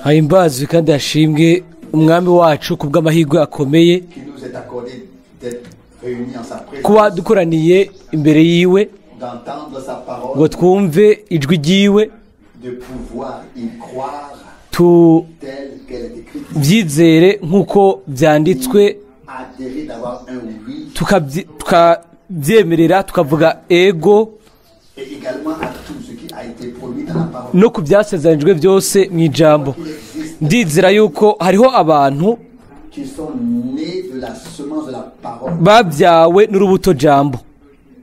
Himbazwe kandi hashimwe umwami wacu ku bw'amahirwe akomeye qui nous est accordé d'être réunis en sa présence, kuba dukoraniye imbere yiwe d'entendre sa parole, ngo twumve ijwi ryiwe, de pouvoir y croire telle qu'elle est écrite, tubyizere nk'uko byanditswe, adhérer d'avoir un oui tukabyemerera tukavuga ego et également à tout ce qui a été promis dans la parole. no ku byasezeranijwe byose mu ijambo. Il existe Ndizera yuko hariho abantu qui sont nés de la semence de la parole babyawe n'urubuto jambo,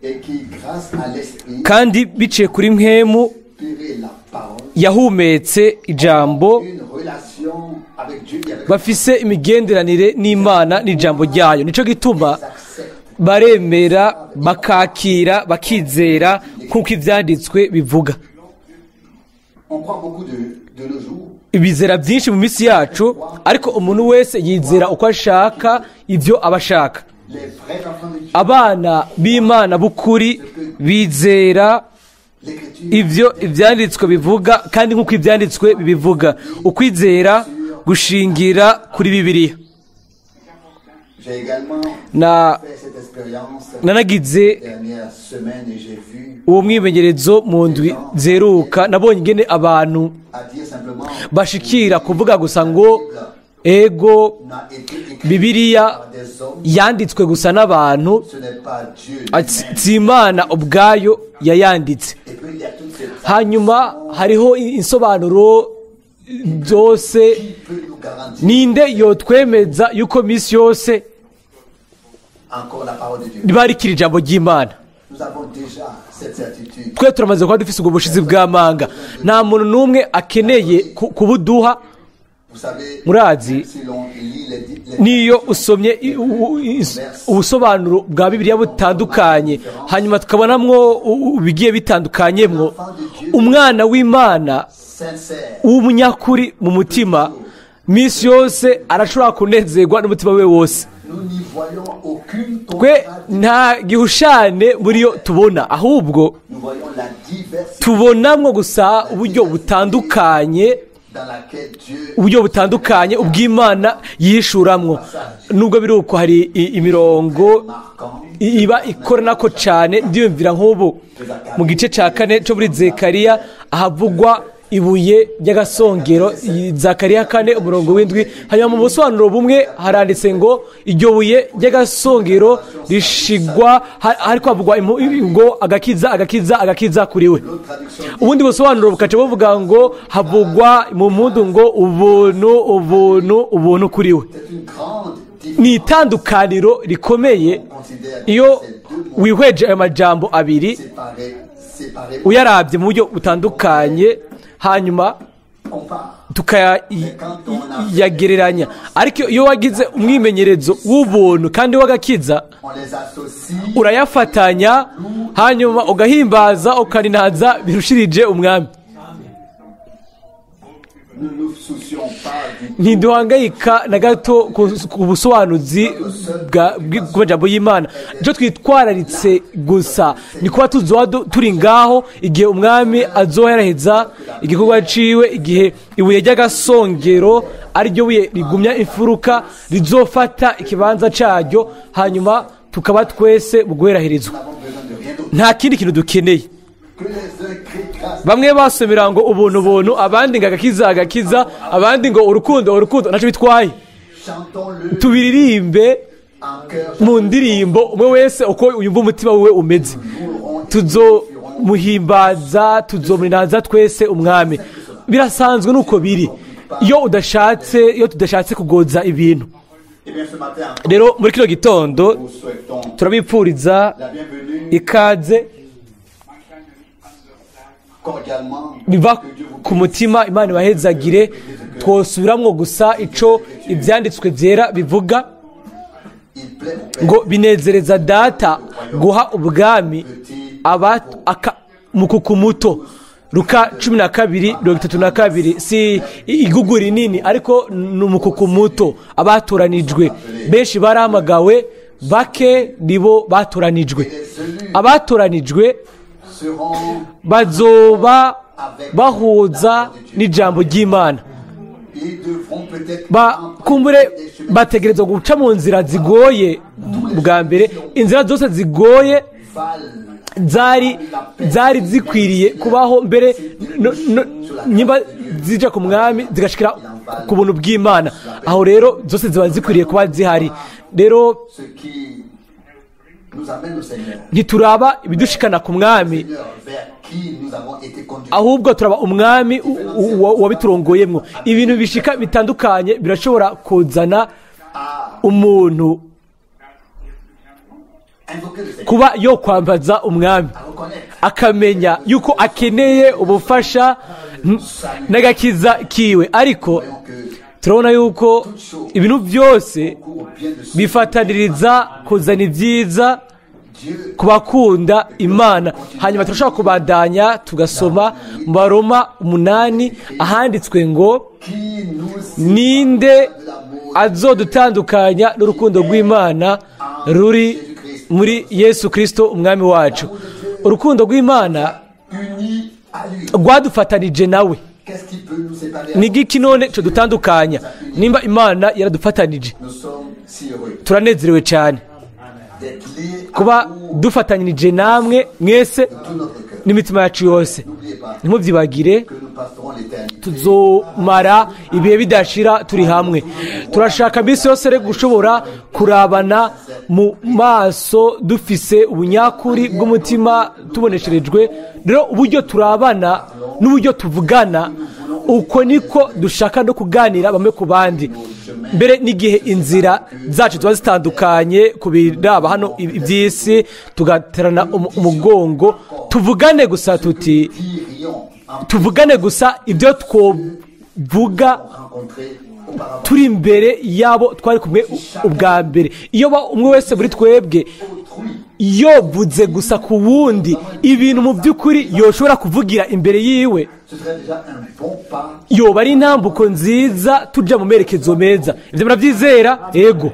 et qui, grâce à l'Esprit, kandi biciye kuri mpwemu inspiré la parole, yahumetse ijambo, une relation avec Dieu et avec bafise imigenderanire n'Imana n'ijambo ryayo. Nico gituma ils acceptent baremera, bakakira, bakizera nk'uko ibyanditswe bivuga. On croit beaucoup de nos jours Bizera byinshi mu minsi yacu, ariko umuntu wese yizera uko ashaka ibyo aba ashaka. les vrais enfants de Dieu, Abana b'Imana b'ukuri bizera l'Écriture ibyo ibyanditswe bivuga, kandi nk'uko ibyanditswe bibivuga. Ukwizera gushingira kuri Bibiliya. J'ai également Na fait cette expérience nanagize les dernières semaines et j'ai vu uwo mwimenyerezo mu ndwi zeruka, nabonye ingene abantu à dire simplement bashikira kuvuga gusa ngo ego n'a été écrit Bibiliya par des hommes, yanditswe gusa n'abantu, ce n'est pas Dieu ati, lui-même. si Imana ubwayo yayanditse. Et puis il y a toutes ces Hanyuma hariho insobanuro zose. qui peut nous garantir Ninde yotwemeza yuko misi yose encore la parole de Dieu? riba rikiri ijambo ry'Imana? Nous avons déjà cette certitude. Twe turamaze kuba dufise ubwo bushizi bw'amanga, nta muntu n'umwe akeneye kubuduha. Vous savez, Murazi, si l'on lit les niyo usomye ubusobanuro bwa Bibiliya butandukanye, hanyuma tukabonamwo bigiye bitandukanyemwo, umwana w'Imana sincères, w'umunyakuri mu mutima misi yose arashobora kunezerwa n'umutima we wose. nous n'y voyons aucune Twe contradiction. nta gihushane muri yo tubona, ahubwo Nous voyons la diversité tubonamwo gusa uburyo butandukanye, dans laquelle Dieu uburyo butandukanye ubw'Imana yishuramwo. Nubwo biri uko, hari imirongo marquant iba ikoranako cyane. Ndiyumvira nk'ubu mu gice cya kane cyo muri Zekariya, ahavugwa ibuye ry'agasongero, Zakariya 4 umurongo w'7. Hanyuma mu busobanuro bumwe haranditse ngo iryo buye ry'agasongero rishigwa, hariko havugwa ngo agakiza, agakiza, agakiza kuri we. L'autre traduction dit Ubundi busobanuro bukaca buvuga ngo havugwa mu mpundu ngo ubuntu, ubuntu, ubuntu kuri we. c'est une grande différence. Ni itandukaniro rikomeye On considère iyo ces deux mots wihweje ayo majambo abiri, séparés, séparés, uyarabye mu buryo butandukanye, hanyuma compare. tukayagereranya. Ariko iyo wagize umwimenyerezo w'ubuntu kandi w'agakiza, On les associe urayafatanya, hanyuma ugahimbaza, ukaninaza birushirije umwami. Nous ne nous soucions pas du tout Ntiduhangayika na gato ku busobanuzi bw'amajambo y'Imana. Icyo twitwararitse gusa ni kuba tuzoba turi ngaho igihe umwami azoheraheza igikorwa ciwe, igihe ibuye ry'agasongero ari ryo buye rigumya imfuruka rizofata ikibanza caryo, hanyuma tukaba twese mu guheraherezwa. Nous n'avons besoin de rien d'autre. Nta kindi kintu dukeneye. Que les uns crient grâce, Bamwe basomera ngo ubuntu, ubuntu, abandi ngo agakiza, agakiza, abandi ngo urukundo, urukundo, ntacyo bitwaye. Chantons-le Tubiririmbe en chœur. mu ndirimbo, umwe wese uko yumva umutima wiwe umeze. Nous louerons et Tuzomuhimbaza, tuzomuninaza twese umwami. Birasanzwe nuko biri iyo udashatse, iyo tudashatse kugoza ibintu. Eh bien, ce matin encore, Rero muri kino gitondo nous souhaitons turabipfuriza la bienvenue ikaze cordialement. biva Que Dieu vous ku mutima. Imana ibahezagire. Twosubiramwo gusa ico ibyanditswe byera bivuga Il plaît au Père ngo binezereza data guha ubwami aba aka mukuku muto. Luka 12:32. Si igugu rinini, ariko ni umukuku muto, abatoranijwe. Benshi barahamagawe, bake nibo batoranijwe. les élus Abatoranijwe seront bazoba avec bahuza n'ijambo ry'Imana. Ils devront peut-être Bakumbure bategerezwa guca mu nzira zigoye. Bwa mbere inzira zose zigoye zari zikwiriye kubaho mbere nyimba zija ku mwami zigashikira ku buntu bw'Imana. Aho rero zose ziba zikwiriye kuba zihari. Rero ce qui nous amène au Seigneur, ntituraba ibidushikana ku mwami, Seigneur vers qui nous avons été conduits. ahubwo turaba umwami wabiturongoyemwo. Ibintu bishika bitandukanye birashobora kuzana umuntu Invoquer le Seigneur, kuba yo kwambaza umwami, à reconnaître akamenya yuko akeneye ubufasha n'agakiza kiwe. Ariko voyons que turabona yuko ibintu byose au bien de ceux bifataniriza kuzana ibyiza Dieu ku bakunda Imana. Hanyuma turashobora kubandanya tugasoma mu Baroma 8 ahanditswe ngo qui nous ninde de l'amour azodutandukanya n'urukundo rw'Imana ruri muri Yesu Kristo umwami wacu. Urukundo rw'Imana unis à lui. rwadufatanije nawe. Qu'est-ce qui peut nous séparer? Ni igiki none cyo dutandukanya nimba Imana yaradufatanije? Nous sommes si heureux Turanezerewe cyane d'être liés à kuba vous dufatanije namwe mwese de tout notre cœur. n'imitima yacu yose. N'oubliez pas Ntimubyibagire, que nous passerons l'éternité tuzomara ibihe bidashira turi hamwe. Turashaka iminsi yose rero gushobora kurabana mu maso dufise ubunyakuri bw'umutima tubonesherejwe. Rero uburyo turabana n'uburyo tuvugana, uko niko dushaka no kuganira bamwe ku bandi. Mbere n'igihe inzira zacu ziba zitandukanye ku biraba hano iby'isi, tugaterana umugongo, tuvugane gusa tuti dirions en tuvugane gusa ibyo twovuga rencontré auparavant. turi imbere yabo twari kumwe ubwa mbere. Iyo umwe wese muri twebwe Autrui yovuze gusa ku wundi ibintu mu by'ukuri yoshobora kuvugira imbere yiwe, ce serait déjà un bon pas yoba ari intambuko nziza tuja mu merekezo meza. Ibyo murabyizera? Yego,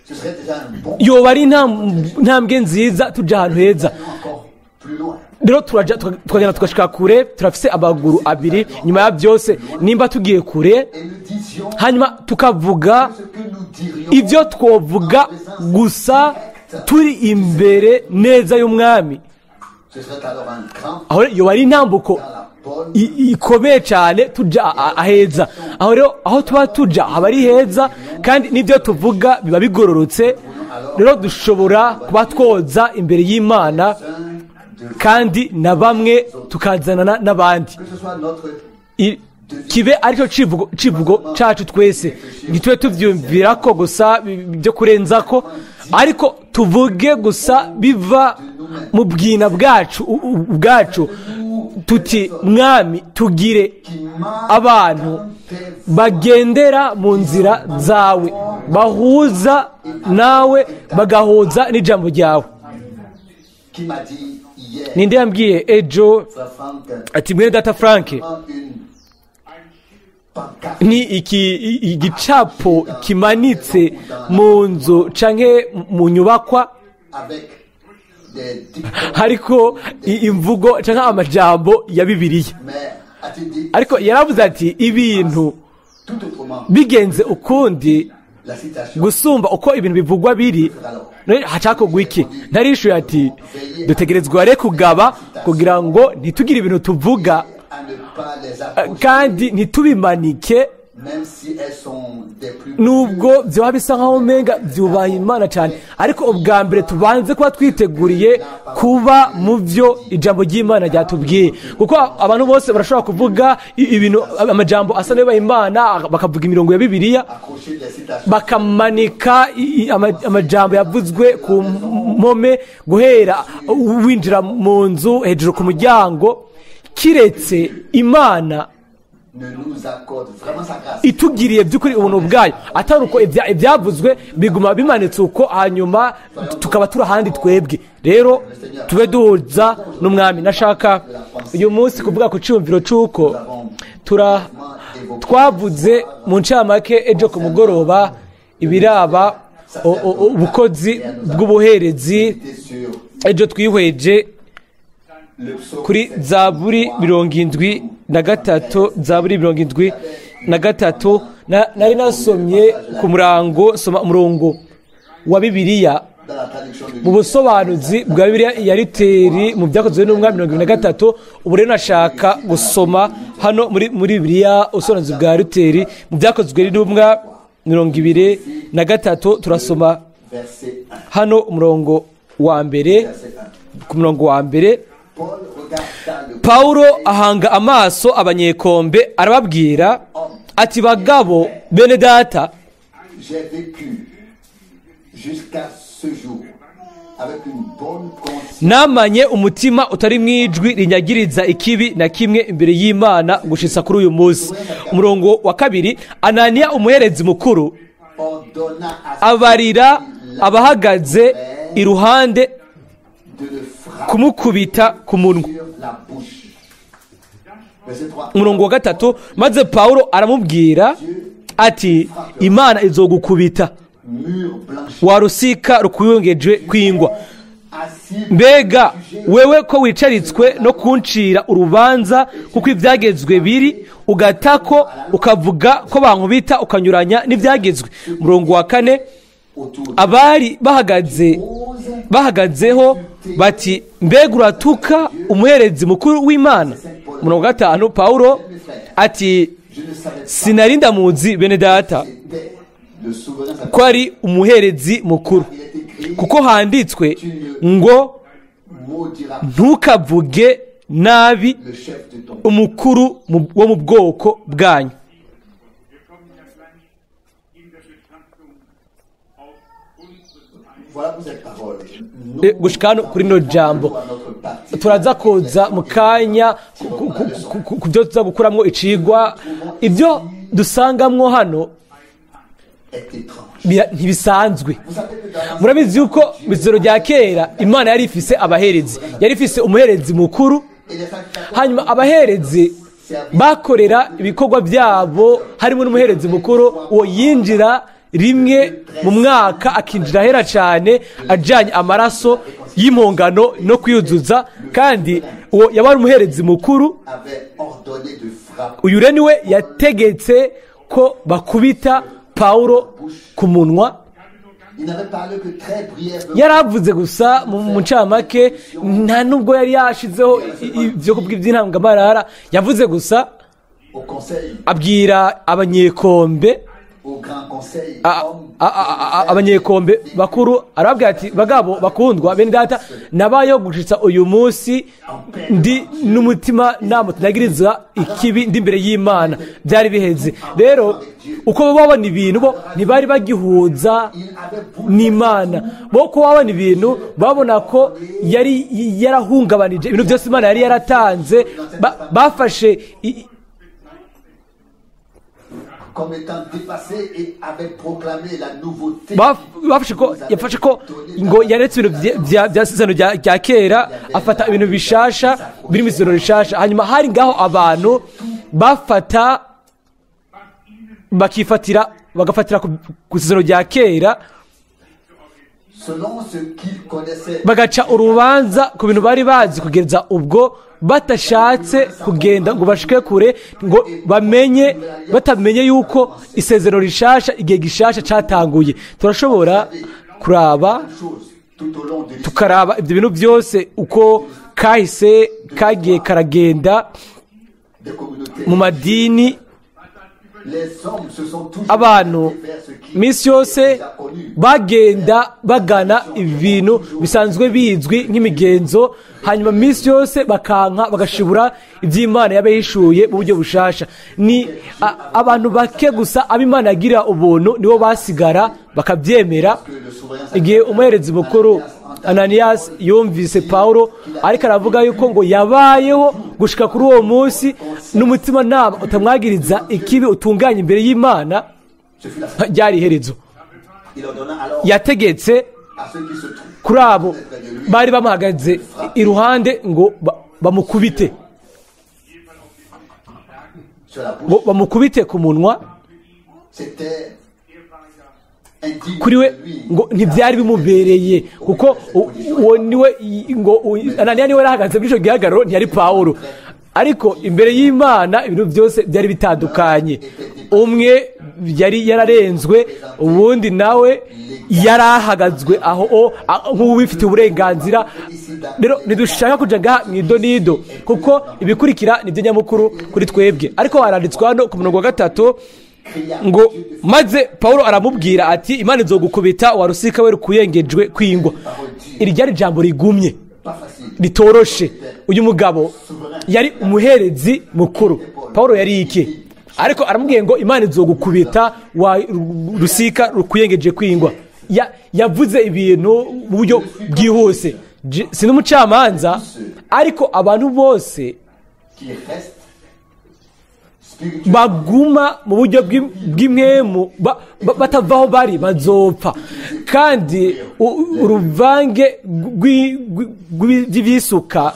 ce serait déjà un bon yoba ari intambwe nziza tuja ahantu heza. encore plus loin. Rero turaja tukagenda tugashika kure. Turafise amaguru abiri nyuma ya byose. Nimba tugiye kure Et nous disions hanyuma tukavuga ce que nous dirions ibyo twovuga gusa turi imbere neza y'umwami, ce serait alors un grand aho yoba ari intambuko dans la bonne ikomeye cyane tuja aheza. Aho rero aho tuba tuja haba ari heza, kandi n'ibyo tuvuga biba bigororotse. Rero dushobora kuba twoza imbere y'Imana, un de kandi na bamwe tukazanana n'abandi. que ce soit notre Kibe aricyo civugo cacu twese, ntitube tuvyumvira ko gusa byo kurenza ko, ariko tuvuge gusa biva mu bwina bwacu ubwacu tuti mwami tugire qui marche abantu dans tes bagendera mu nzira zawe, bahuza nawe, bagahuza n'ijambo ryawe. qui m'a dit hier Ninde yambwiye ejo frère Frank ati mwene data Frank, une pancarte ni iki igicapo kimanitse mu nzu canke mu nyubakwa avec des dictons hariko imvugo canke amajambo ya Bibiliya. mais a-t-il dit Ariko yaravuze ati ibintu tout autrement bigenze ukundi la citation gusumba uko ibintu bivugwa biri, none hacakorwa iki? Ntarishuye ati dutegerezwa rero kugaba kugira ngo ntitugire ibintu tuvuga à ne pas les accrocher kandi ntitubimanike, même si elles sont des plus nubwo byaba bisa nkaho umenga byubaha Imana cyane, ariko ubwa mbere tubanze kuba twiteguriye kuba mu byo ijambo ry'Imana ryatubwiye. Kuko abantu bose barashobora kuvuga ibintu amajambo asa n'ayubaha Imana, bakavuga imirongo ya Bibiliya, accrocher des citations bakamanika amajambo yavuzwe ku mpome guhera winjira mu nzu hejuru ku muryango, kiretse Imana ne nous accorde vraiment sa grâce. itugiriye by'ukuri ubuntu bwayo, atari uko ibyavuzwe biguma bimanitse uko, hanyuma tukaba turi ahandi twebwe. Rero tube duhuza n'umwami. Nashaka uyu munsi kuvuga ku cyumviro cy'uko twavuze mu ncamake ejo ku mugoroba ibiraba ubukozi bw'ubuherezi. Était sur Ejo twihweje le Kuri Zaburi 73, Zaburi 73, nari nasomye ku murango, soma umurongo wa Bibiliya mu busobanuzi bwa Bibiliya ya Luteri mu Byakozwe n'Intumwa 73. Ubu rero nashaka gusoma hano muri Bibiliya ubusobanuzi bwa Luteri mu Byakozwe n'Intumwa 23. Turasoma hano umurongo wa mbere. Ku murongo wa mbere, Paulo ahanga amaso abanyekombe arababwira ati: bagabo bene data, namanye umutima utari mwijwi rinyagiriza ikibi na kimwe imbere y'Imana gushitsa kuri uyu munsi. Umurongo wa kabiri, Ananiya umuherezi mukuru abarira abahagaze iruhande kumukubita ku munwa. Umurongo wa gatatu, maze Paulo aramubwira ati: Imana izogukubita warusika rukuyongejwe kwingwa. Mbega wewe ko wicaritswe no kuncira urubanza kuko ibyagezwe biri, ugatako ukavuga ko bankubita ukanyuranya n'ibyagezwe. Umurongo wa kane, abari bahagazeho bati: mbega uratuka umuherezi mukuru w'Imana. Umurongo wa gatanu, Paulo ati: sinari ndamuzi bene data ko ari umuherezi mukuru, kuko handitswe ngo ntukavuge nabi umukuru wo mu bwoko bwanyu. Gushika hano kuri no jambo turaza koza mu kanya ku byo tuza gukuramwo icigwa. Ibyo dusangamwo hano ntibisanzwe. Murabizi yuko mu izero rya kera Imana yari ifise abaherezi, yari ifise umuherezi mukuru, hanyuma abaherezi bakorera ibikorwa byabo harimo n'umuherezi mukuru. Uwo yinjira rimwe mu mwaka, akinjira ahera cyane ajyanye amaraso y'impongano no kwiyuzuza, kandi uwo yaba umuherezi mukuru. Uyu rero niwe yategetse ko bakubita Paulo ku munwa. Yaravuze gusa mu ncamake, nta nubwo yari yashizeho ibyo kubwa iby'intangamarara. Yavuze gusa abwira abanyekombe, abanyekombe bakuru, arababwira ati: bagabo bakundwa bene data, nabayo gushitsa uyu munsi ndi n'umutima namutinagiriza ikibi ndi imbere y'Imana. Byari biheze rero uko babona ibintu, bo ntibari bagihuza n'Imana. Bo ko babona ibintu babona ko yari yarahungabanije ibintu byose Imana yari yaratanze. Bafashe bafashe ko ngo yaretse ibintu bya sezerano rya kera, afata ibintu bishasha biri mu isezerano rishasha. Hanyuma hari ngaho abantu bafata bakifatira bagafatira ku isezerano rya kera, bagaca urubanza ku bintu bari bazi kugeza ubwo batashatse kugenda ngo bashike kure ngo bamenye, batamenye yuko isezerano rishasha igihe gishasha catanguye. Turashobora kuraba tukaraba ibyo bintu byose uko kahise kagiye karagenda mu madini. Abantu misi yose bagenda bagana ibintu bisanzwe bizwi nk'imigenzo, hanyuma misi yose bakanka bagashibura iby'Imana yabahishuye mu buryo bushasha. Ni abantu bake gusa ab'Imana yagira ubuntu nibo basigara bakabyemera. Igihe umuherezi mukuru Ananias yumvise Paulo ariko aravuga yuko ngo yabayeho gushika kuri uwo munsi n'umutima nama utamwagiriza ikibi utunganye imbere y'Imana, ryari iherezo. Yategetse kuri abo bari bamuhagaze iruhande ngo bamukubite, ngo bamukubite ku munwa. Kuri we ngo ntibyari bimubereye, kuko uwo niwe ngo Ananiya niwe yarahagaze muri ico gihagararo, ntiyari Pawulo. Ariko imbere y'Imana ibintu byose byari bitandukanye. Umwe yari yararenzwe, uwundi nawe yarahagazwe aho nk'uwifitiye uburenganzira. Rero ntidushaka kuja ngaha mw'idonido, kuko ibikurikira nibyo nyamukuru kuri twebwe. Ariko haranditswe hano ku murongo wa 3 ngo maze Pawulo aramubwira ati Imana izogukubita wa rusika we rukuyengejwe kwingwa. Iri ryari ijambo rigumye ritoroshe. Uyu mugabo yari umuherezi mukuru, Pawulo yari iki? Ariko aramubwiye ngo Imana izogukubita wa rusika rukuyengeje kwingwa. Yavuze ibintu mu buryo bwihuse. Si n'umucamanza, ariko abantu bose baguma mu buryo bw'imwemu batavaho bari bazopfa. Kandi uruvange rw'ibisuka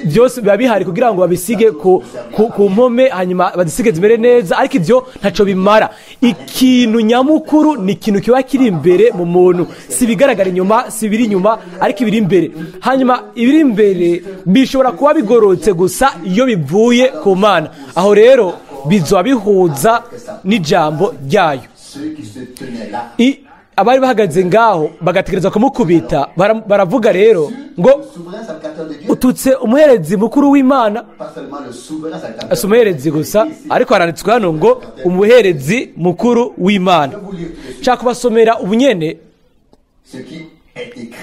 byose biba bihari kugira ngo babisige ku mpome, hanyuma bazisige zimere neza, ariko ibyo ntaco bimara. Ikintu nyamukuru ni ikintu kiba kiri imbere mu muntu, si bigaragara inyuma, si biri inyuma, ariko ibiri imbere. Hanyuma ibiri imbere bishobora kuba bigororotse gusa iyo bivuye ku Mana. Aho rero bizoba bihuza n'ijambo ryayo. Abari bahagaze ngaho bagategereza kumukubita, baravuga rero ngo ututse umuherezi mukuru w'Imana. Si umuherezi gusa, ariko haranditswe hano ngo umuherezi mukuru w'Imana. Nshaka kubasomera ubunyene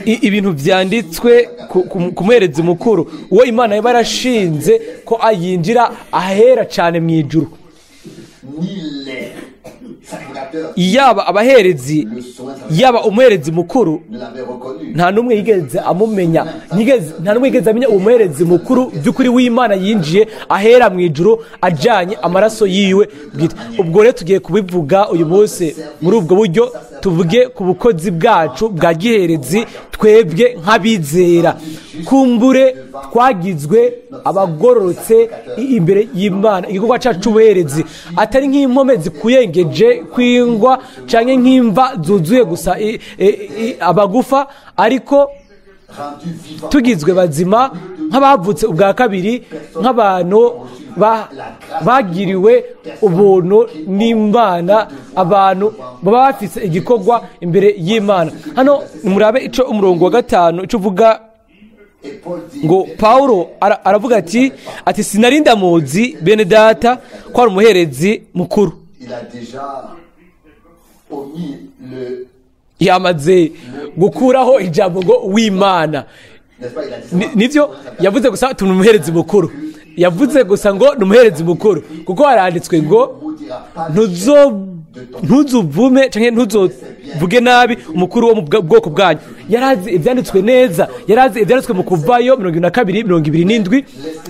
ibintu byanditswe ku muherezi mukuru, uwo Imana yaba yarashinze ko ayinjira ahera cyane mu ijuru. Yaba abaherezi, yaba umuherezi mukuru, nta n'umwe yigeze amumenya, nta n'umwe yigeze amenya umuherezi mukuru by'ukuri w'Imana yinjiye ahera mu ijuru ajanye amaraso yiwe bwite. Ubwo rero tugiye kubivuga uyu munsi muri ubwo buryo, tuvuge ku bukozi bwacu bwa giherezi twebwe nk'abizera. Kumbure twagizwe abagororotse imbere y'Imana. Igikorwa cyacu c'ubuherezi atari nk'impome zikuyengeje kwingwa canke nk'imva zuzuye gusa abagufa, ariko tugizwe bazima nk'abavutse ubwa kabiri, nk'abantu bagiriwe ubuntu n'Imana, abantu baba bafise igikorwa imbere y'Imana. Hano murabe ico umurongo wa 5 ico uvuga ngo Paulo aravuga ati sinarinda muzi bene data ko ari umuherezi mukuru. Yamaze gukuraho ijambo ngo w'Imana. Nivyo yavuze gusa turi umuherezi mukuru. Yavuze gusa ngo ni umuherezi mukuru, kuko haranditswe ngo ntuzuvume canke ntuzovuge nabi umukuru wo mu bwoko bwanyu. Yarazi ibyanditswe neza, yarazi ibyanditswe mu Kuvayo 22 27.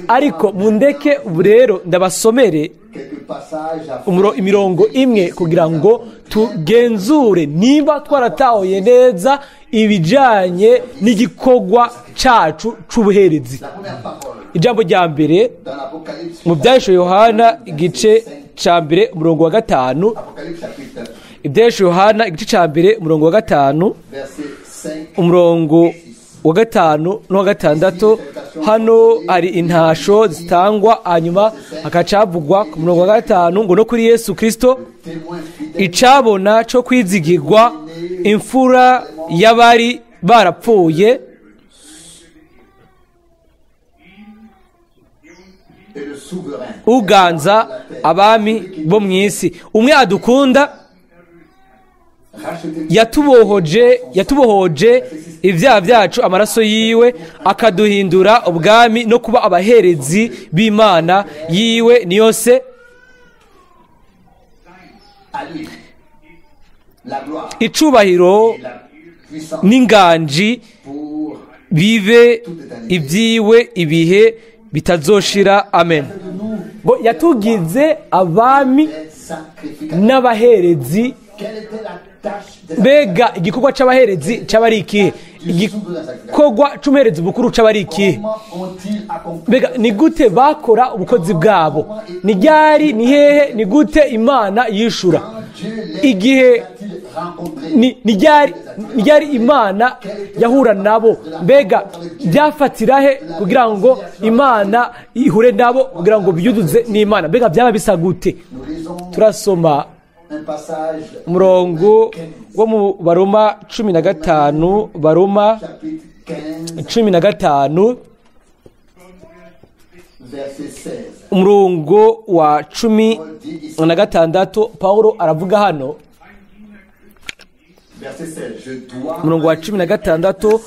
Ariko mundeke ubu rero ndabasomere imirongo imwe kugira ngo tugenzure niba twaratahuye neza ibijanye n'igikorwa cacu c'ubuherezi. Ijambo rya mbere mu Byahishuwe Yohana igice ca mbere umurongo wa 5. Ibyahishuwe Yohana igice ca mbere umurongo wa 5, umurongo wa 5 n'uwa 6. Hano hari intasho zitangwa, hanyuma hakacavugwa ku murongo wa 5 ngo no kuri Yesu Kristo icabona co kwizigirwa, imfura y'abari barapfuye, uganza abami bo mw'isi, umwe adukunda yatubohoje ibyaha byacu amaraso yiwe, akaduhindura ubwami no kuba abaherezi b'Imana yiwe niyo se. Icubahiro n'inganji bibe ibyiwe ibihe bitazoshira. Amen. Ngo yatugize abami n'abaherezi. Mbega igikorwa c'abaherezi c'abari ikihe? Igikorwa c'umuherezi mukuru c'abari ikihe? Mbega ni gute bakora ubukozi bwabo? Ni ryari, ni hehe, ni gute Imana yishura? Igihe Ni ryari Imana yahura nabo? Mbega byafatira he kugira ngo Imana ihure nabo, kugira ngo biyuduze n'Imana? Mbega byaba bisa gute? Turasoma umurongo wo mu Baroma 15, Baroma 15, umurongo wa 16. Paulo aravuga hano, umurongo wa 16,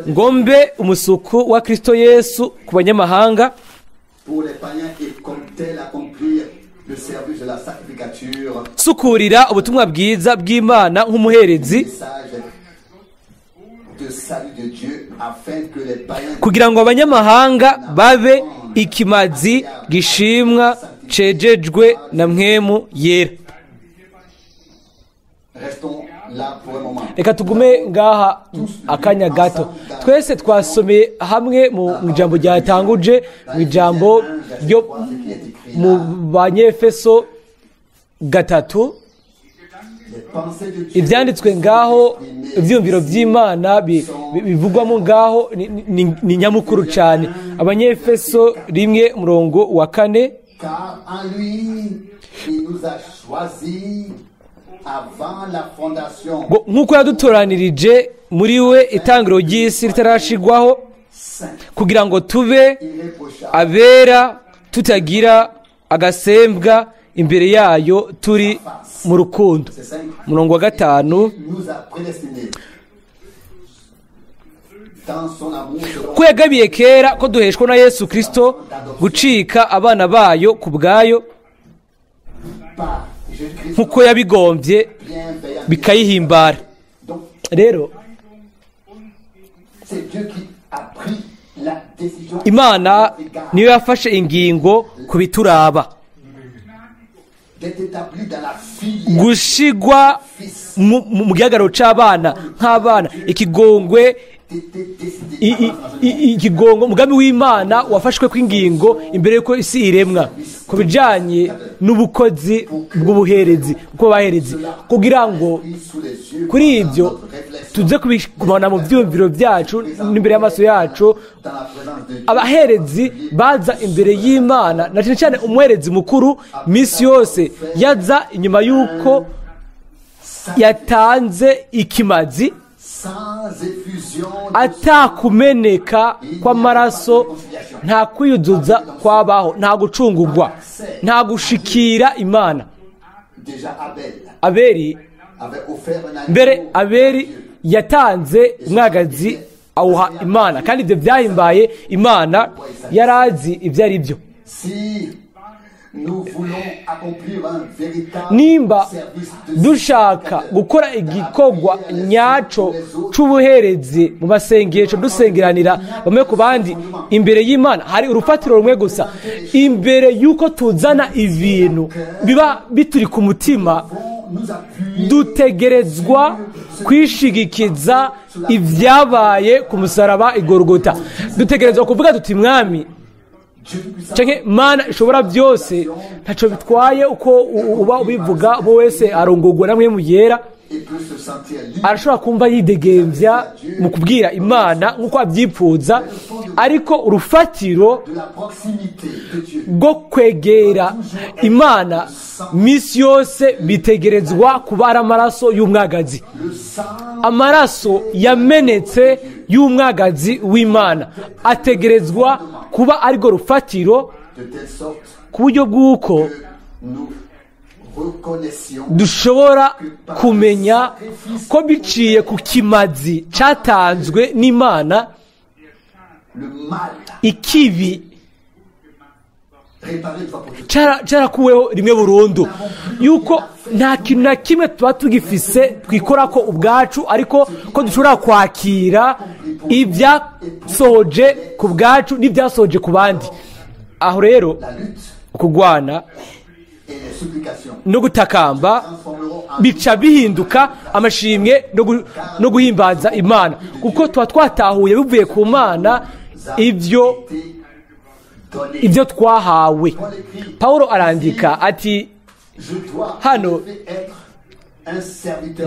ngo mbe umusuku wa Kristo Yesu ku banyamahanga, sukurira ubutumwa bwiza bw'Imana nk'umuherezi, kugira ngo abanyamahanga babe ikimazi gishimwa cejejwe na mpwemu yera. Reka tugume ngaha akanya gato. Twese twasomeye hamwe mu ijambo ryatanguje, mu ijambo ryo mu Banyefeso 3, ibyanditswe ngaho, ibyumviro by'Imana bivugwamo ngaho ni nyamukuru cyane. Abanyefeso 1 umurongo wa 4, nk'uko yadutoranirije muri we itangiriro ry'isi ritarashigwaho, kugira ngo tube abera tutagira agasembwa imbere yayo turi mu rukundo. Umurongo wa 5, ko yagabiye kera ko duheshwa na Yesu Kristo gucika abana bayo ku bwayo, nkuko yabigombye bikayihimbara. Rero Imana niyo yafashe ingingo ku bituraba, gushigwa mu gihagararo c'abana nk'abana, ikigongwe, ikigongo, umugambi w'Imana wafashwe kw'ingingo imbere yuko isi iremwa ku bijanye n'ubukozi bw'ubuherezi, uko baherezi, kugira ngo kuri ibyo tuze kubibona mu byumviro byacu n'imbere y'amaso yacu. Abaherezi baza imbere y'Imana, na cyane cyane umuherezi mukuru misi yose yaza inyuma y'uko yatanze ikimazi, atakumeneka kw'amaraso, nta kwiyuzuza kwabaho, nta gucungurwa, nta gushikira Imana. Abeli mbere, Abeli yatanze umwagazi awuha Imana, kandi ibyo byahimbaye Imana, yarazi ibyo ari byo. Nimba dushaka gukora igikorwa nyaco c'ubuherezi mu masengesho, dusengeranira bamwe ku bandi imbere y'Imana, hari urufatiro rumwe gusa. Imbere y'uko tuzana ibintu biba bituri ku mutima, dutegerezwa kwishigikiza ibyabaye ku musaraba i Golgota. Dutegerezwa kuvuga tuti, Mwami canke Mana ishobora byose, ntaco bitwaye uko uba ubivuga, bo wese arongogwa namwe mu yera, arashobora kumva yidegemvya mu kubwira Imana nkuko abyipfuza, ariko urufatiro rwo kwegera Imana misi yose bitegerezwa kuba ari amaraso y'umwagazi, amaraso yamenetse y'umwagazi w'Imana ategerezwa kuba ariko rufatiro, ku buryo bw'uko dushobora kumenya ko biciye ku kimazi cyatanzwe n'Imana, ikibi cyarakuweho rimwe burundu, yuko nta kintu na kimwe tuba tugifise twikora ko ubwacu, ariko ko dushobora kwakira ibyasohoje ku bwacu n'ibyasohoje ku bandi. Aho rero kugwana no gutakamba bica bihinduka amashimwe no guhimbaza Imana, kuko tuba twatahuye bivuye ku Mana ibyo twahawe. Paulo arandika ati hano,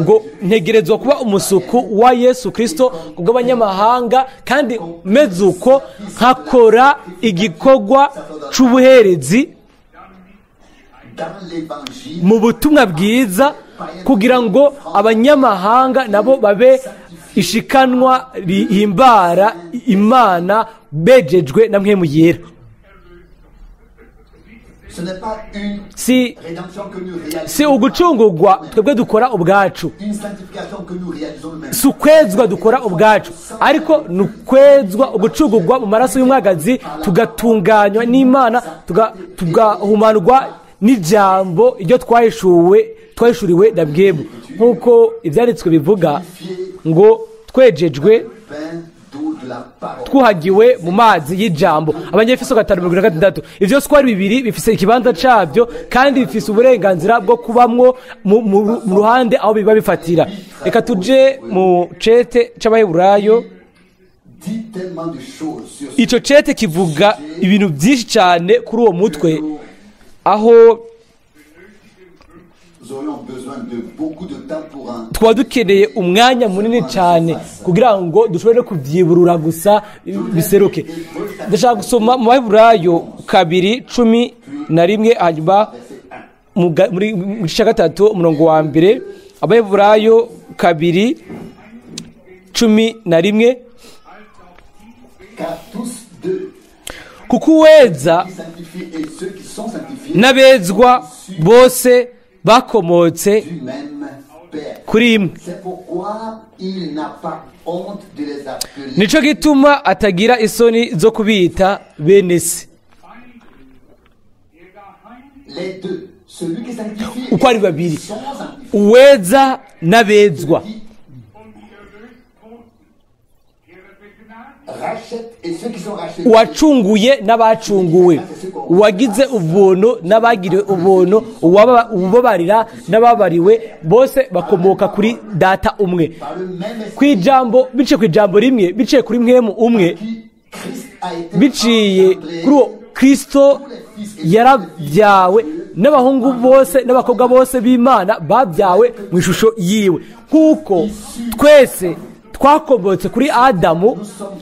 Ngo ntegerezwa kuba umusuku wa Yesu Kristo kubw'abanyamahanga, kandi meze uko nkakora igikorwa c'ubuherezi mu butumwa bwiza, kugira ngo abanyamahanga nabo babe ishikanwa rihimbara Imana bejejwe na Mpwemu Yera. Si ugucungurwa twebwe dukora ubwacu, si ukwezwa dukora ubwacu, ariko ni ukwezwa ugucungurwa mu maraso y'umwagazi, tugatunganywa n'Imana, tugahumanurwa n'ijambo iryo twahishuriwe na Mpwemu, nk'uko ibyanditswe bivuga ngo twejejwe twuhagiwe mu mazi y'ijambo. Abanyefeso 5:76. Ivyo twari bibiri bifise ikibanza cabyo, kandi bifise uburenganzira bwo kubamwo mu ruhande aho biba bifatira. Reka tuje mu cete c'Abaheburayo. Ico cete kivuga ibintu byinshi cyane kuri uwo mutwe, aho twaba dukeneye umwanya munini cyane kugira ngo dushobore kubyiburura gusa biseruke. Ndashaka gusoma mu Baheburayo 2:11, hanyuma muri gice 3 umurongo wa 1. Abaheburayo 2:11. Kuko uweza n'abezwa bose bakomotse kuri imwe, nico gituma atagira isoni zo kubita bene se. Uko ari babiri, uweza n'abezwa, uwacunguye n'abacunguwe, uwagize ubuntu n'abagiriwe ubuntu, uwababarira n'ababariwe, bose bakomoka kuri data umwe. Kwijambo biciye ku ijambo rimwe, biciye kuri Mpwemu umwe, biciye kuri uwo Kristo yarabyawe, n'abahungu bose n'abakobwa bose b'Imana babyawe mu ishusho yiwe. Kuko twese twakomotse kuri Adamu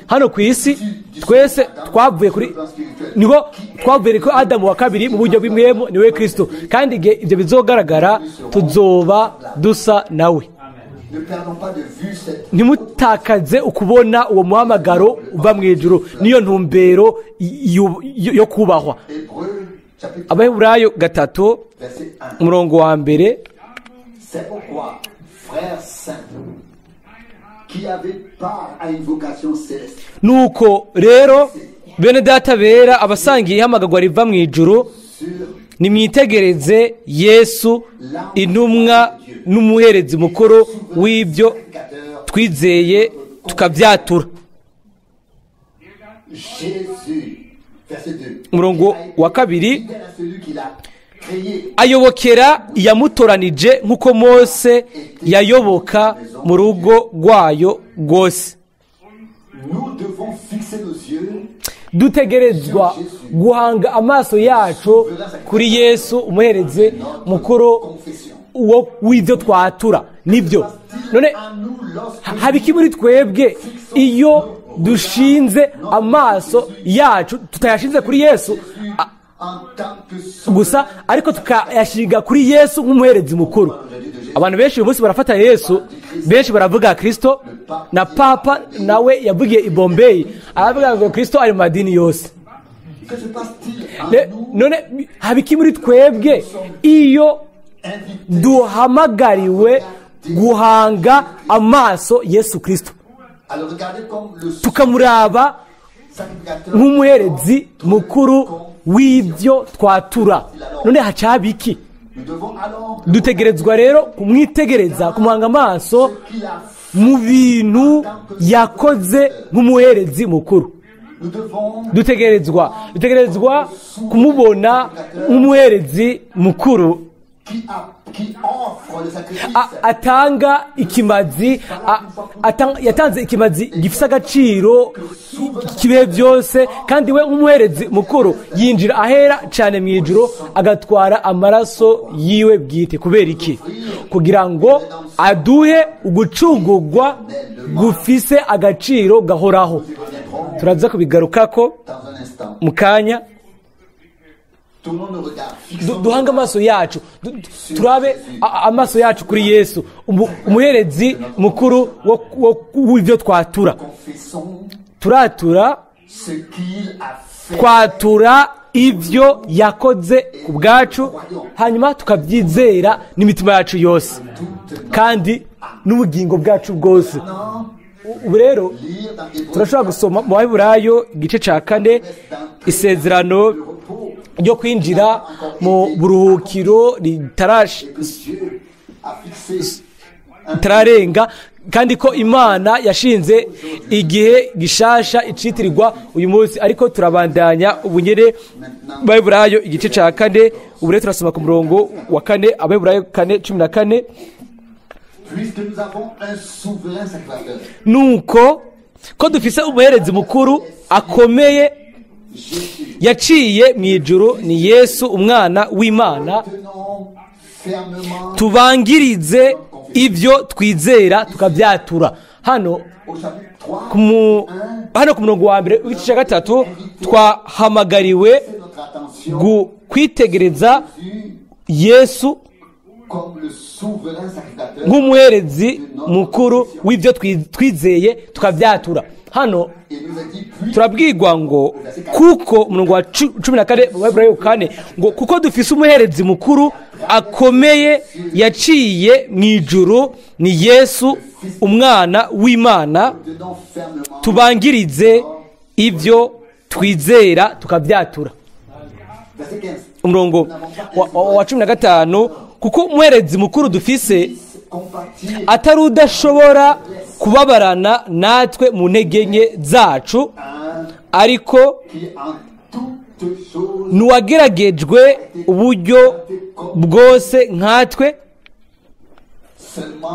hano ku isi, twese twavuye kuri niho twavuye kuri Adamu wa kabiri mu buryo bw'imwemu, niwe Kristo. Kandi igihe ibyo bizogaragara tuzoba dusa nawe. Ntimutakaze ukubona uwo muhamagaro uva mu ijuru, niyo ntumbero yo kubahwa. Abaheburayo 3 umurongo wa 1. Nuko rero bene data bera, abasangiye ihamagagwa riva mu ijuru, nimwitegereze Yesu intumwa n'umuherezi mukuru w'ibyo twizeye tukabyatura. Umurongo wa 2. Ayobokera iyamutoranije nk'uko Mose yayoboka mu rugo rwayo rwose. Dutegerezwa guhanga amaso yacu kuri Yesu umuherezi mukuru w'ibyo twatura. Nibyo none haba iki muri twebwe iyo dushinze amaso yacu tutayashinze kuri Yesu gusa, ariko tukayashinga kuri Yesu nk'umuherezi mukuru? Abantu benshi uyu munsi barafata Yesu, benshi baravuga Kristo, na Papa nawe yavugiye i Bombay aravuga ngo Kristo ari mu madini yose. None haba iki muri twebwe iyo duhamagariwe guhanga amaso Yesu Kristo, tukamuraba nk'umuherezi mukuru w'ibyo twatura? None hacaba iki? Dutegerezwa rero kumwitegereza, kumuhanga amaso mu bintu yakoze nk'umuherezi mukuru. Dutegerezwa kumubona nk'umuherezi mukuru atanga ikimazi, yatanze ikimazi gifise agaciro kibihe byose, kandi we nk'umuherezi mukuru yinjira ahera cyane mu ijuru agatwara amaraso yiwe bwite. Kubera iki? Kugira ngo aduhe ugucungurwa gufise agaciro gahoraho. Turaza kubigarukako mu kanya. Duhanga amaso yacu, turabe amaso yacu kuri Yesu, umuherezi mukuru w'ibyo twatura. Turatura, twatura ibyo yakoze ku bwacu, hanyuma tukabyizera n'imitima yacu yose kandi n'ubugingo bwacu bwose. Ubu rero turashobora gusoma mu Baheburayo igice cya 4, isezerano ryo kwinjira mu buruhukiro ritararenga, kandi ko Imana yashinze igihe gishasha icitirirwa uyu munsi. Ariko turabandanya ubunyere Baheburayo igice cya 4. Ubu rero turasoma ku murongo wa 4, Abaheburayo 4:14. Nuko ko dufise umuherezi mukuru akomeye yaciye mu ijuru, ni Yesu umwana w'Imana, tubangirize ibyo twizera tukabyatura. Hano ku murongo wa mbere w'igice cya 3 twahamagariwe kwitegereza Yesu nk'umuherezi mukuru w'ibyo twizeye tukabyatura. Hano turabwirwa ngo kuko umurongo wa 14 mu Baheburayo 4 ngo kuko dufise umuherezi mukuru akomeye yaciye mu ijuru, ni Yesu umwana w'Imana, tubangirize ibyo twizera tukabyatura. Umurongo wa 15, kuko umuherezi mukuru dufise atari udashobora kubabarana natwe mu ntege nke zacu, ariko nuwageragejwe uburyo bwose nkatwe,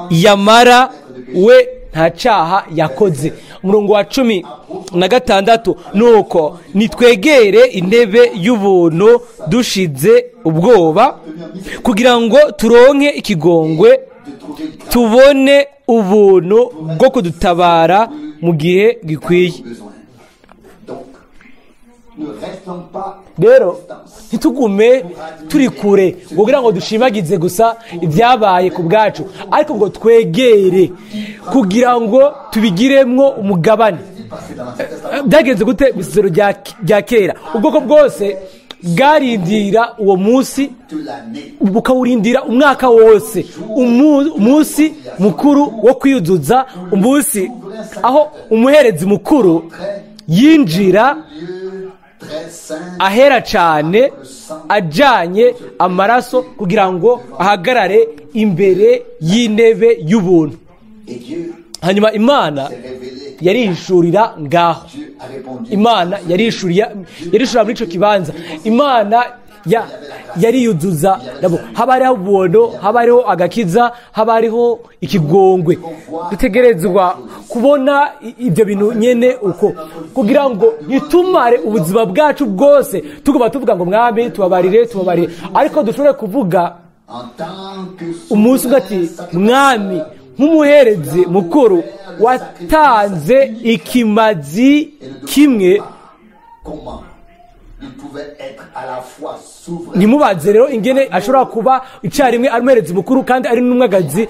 yamara we nta cyaha yakoze. Umurongo wa 16, nuko nitwegere intebe y'ubuntu dushize ubwoba, kugira ngo turonke ikigongwe, tubone ubuntu bwo kudutabara mu gihe gikwiye. Rero ntitugume turi kure kugira ngo dushimagize gusa ibyabaye ku bwacu, ariko ngo twegere kugira ngo tubigiremwo umugabane. Byagenze gute mu isezerano rya kera? Ubwoko bwose bwarindira uwo munsi, bukawurindira umwaka wose, umunsi mukuru wo kwiyuzuza, umunsi aho umuherezi mukuru yinjira ahera cyane ajyanye amaraso kugira ngo ahagarare imbere y'intebe y'ubuntu. Hanyuma Imana yarihishurira ngaho, Imana yarihishurira muri icyo kibanza, Imana yariyuzuza nabo. Haba hariho ubuntu, haba hariho agakiza, haba hariho ikigongwe. Dutegerezwa kubona ibyo bintu nyene uko, kugira ngo ntitumare ubuzima bwacu bwose tuguma tuvuga ngo mwami tubabarire, tubabarire, ariko dushobore kuvuga umunsi umwe ati mwami nk'umuherezi mukuru watanze ikimazi kimwe. Ntimubaze rero ingene ashobora kuba icyarimwe ari umuherezi mukuru kandi ari n'umwagazi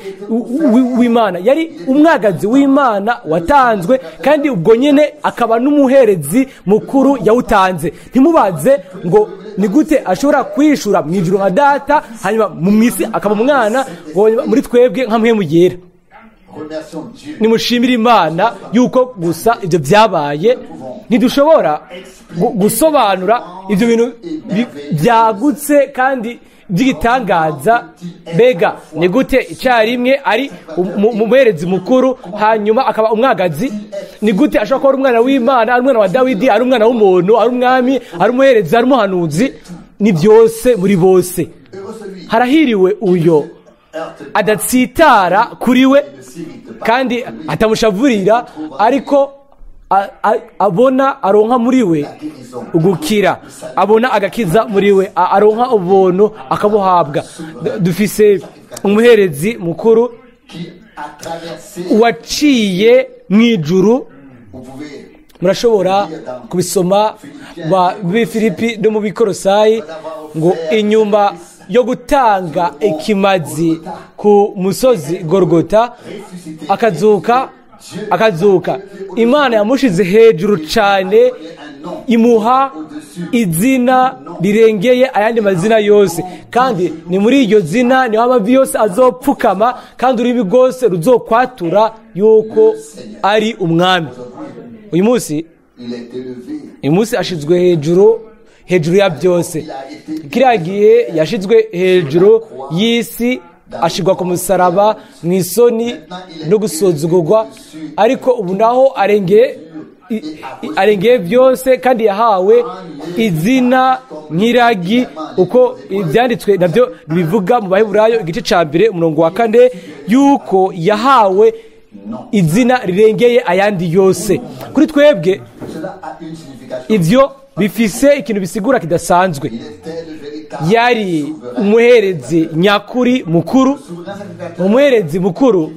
w'Imana. Yari umwagazi w'Imana watanzwe, kandi ubwo nyene akaba n'umuherezi mukuru yawutanze. Ntimubaze ngo ni gute ashobora kwishura mu ijuru nka data, hanyuma mu isi akaba umwana, ngo muri twebwe nka mwe mugera. Nimushimire Imana yuko gusa ibyo byabaye. Ntidushobora gusobanura ibyo bintu byagutse kandi by'igitangaza. Mbega ni gute icyarimwe ari umuherezi mukuru hanyuma akaba umwagazi? Ni gute ashobora kuba ari umwana w'Imana, ari umwana wa Dawidi, ari umwana w'umuntu, ari umwami, ari umuherezi, ari umuhanuzi? Ni byose muri bose. Harahiriwe uyo adatsitara kuri we kandi atamushavurira, ariko abona aronka muri we ugukira, abona agakiza muri we, aronka ubuntu akabuhabwa. Dufise Umuherezi mukuru waciye mu ijuru. Murashobora kubisoma ba Filipi no mu Bikorosayi, ngo inyuma yo gutanga ikimazi ku musozi Gorgota akazuka, Imana yamushize hejuru cyane, imuha izina rirengeye ayandi mazina yose, kandi ni muri iryo zina niho amavi yose azopfukama, kandi ururimi rwose ruzokwatura yuko ari umwami. Uyu munsi ashizwe hejuru ya byose. Kiriya gihe yashizwe hejuru y'isi, ashigwa ku musaraba mu isoni no gusuzugurwa, ariko ubu naho arengeye byose, kandi yahawe izina nk'iragi, uko ibyanditswe nabyo bivuga mu Baheburayo igice cya 1 umurongo wa 4, yuko yahawe izina rirengeye ayandi yose. Kuri twebwe ibyo bifise ikintu bisigura kidasanzwe. Yari umuherezi nyakuri mukuru, umuherezi mukuru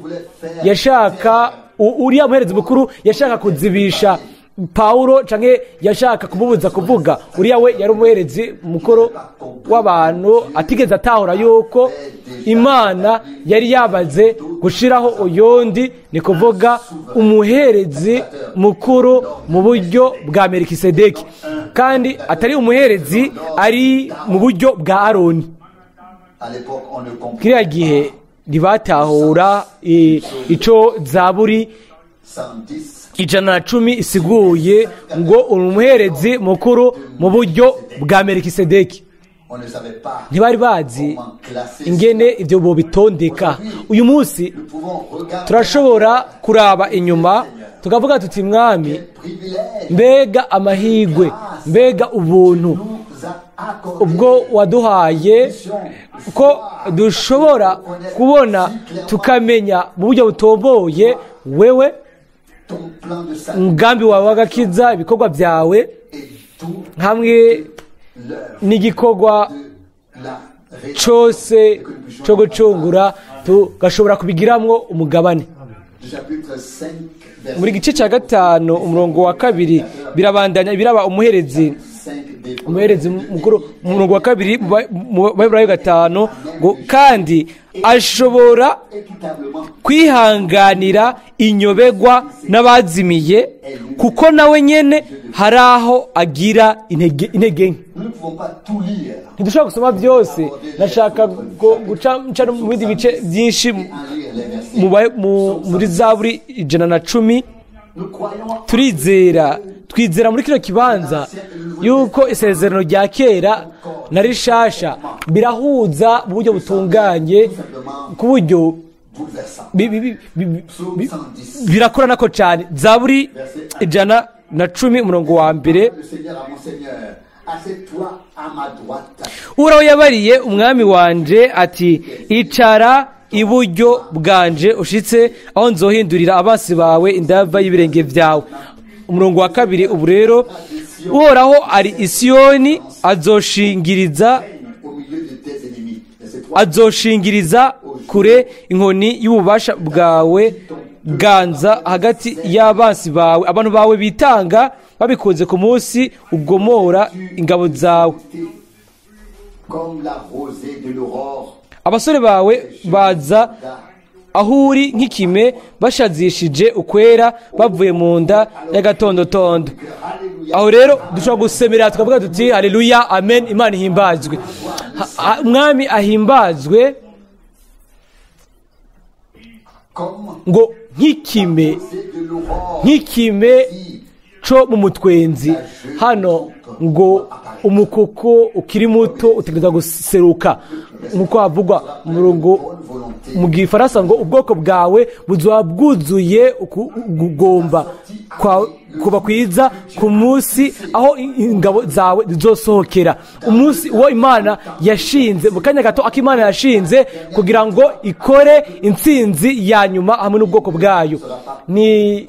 yashaka, uriya muherezi mukuru yashaka kuzibisha Paulo, canke yashaka kumubuza kuvuga. Uriya we yari umuherezi mukuru w'abantu, atigeze atahura yuko Imana yari yabaze gushiraho uyundi, ni kuvuga umuherezi mukuru mu buryo bwa Melikisedeki, kandi atari umuherezi ari mu buryo bwa Aroni. Kiriya gihe ntibatahura ico Zaburi 110 isiguye, ngo umuherezi mukuru mu buryo bwa Melikisedeki. Ntibari bazi ingene ibyo bobitondeka. Uyu munsi turashobora kuraba inyuma tukavuga tuti mwami, mbega amahigwe, mbega ubuntu ubwo waduhaye, ko dushobora kubona tukamenya mu buryo butomboye wewe, umugambi wawe w'agakiza, ibikorwa byawe hamwe n'igikorwa cyose cyo gucungura, tugashobora kubigiramwo umugabane. Muri gice cya 5 umurongo wa 2 birabandanya biraba umuherezi mukuru. Umurongo wa 2 mu Baheburayo 5 ngo kandi ashobora kwihanganira inyobegwa n'abazimiye, kuko nawe nyene hari aho agira intege nke. Ntidushobora gusoma byose, nashaka guca mu bindi bice byinshi muri Zaburi 110. Twizera muri kino kibanza yuko isezerano rya kera na rishasha birahuza mu buryo butunganye, ku buryo birakoranako cyane. Zaburi 110 umurongo wa 1, Uhoraho yabariye umwami wanje ati icara iburyo bwanje ushitse aho nzohindurira abasi bawe indava y'ibirenge byawe. Umurongo wa 2, ubu rero Uhoraho ari Isiyoni, azoshingiriza kure inkoni y'ububasha bwawe, ganza hagati y'abansi bawe. Abantu bawe bitanga babikunze ku munsi ugomora ingabo zawe. Abasore bawe baza aho uri nk'ikime, bashazishije ukwera, bavuye mu nda y'agatondotondo. Aho rero dushobora gusemera tukavuga tuti haleluya, amen, Imana ihimbazwe, umwami ahimbazwe. Ngo nk'ikime co mu mutwenzi. Hano ngo umukoko ukiri muto utegerezwa guseruka, nkuko havugwa umurongo mu Gifaransa ngo ubwoko bwawe buzoba bwuzuye ukugomba Kuba kwiza ku munsi aho ingabo zawe zizosohokera, umunsi uwo Imana yashinze mu kanya gato ako Imana yashinze kugira ngo ikore intsinzi ya nyuma hamwe n'ubwoko bwayo. Ni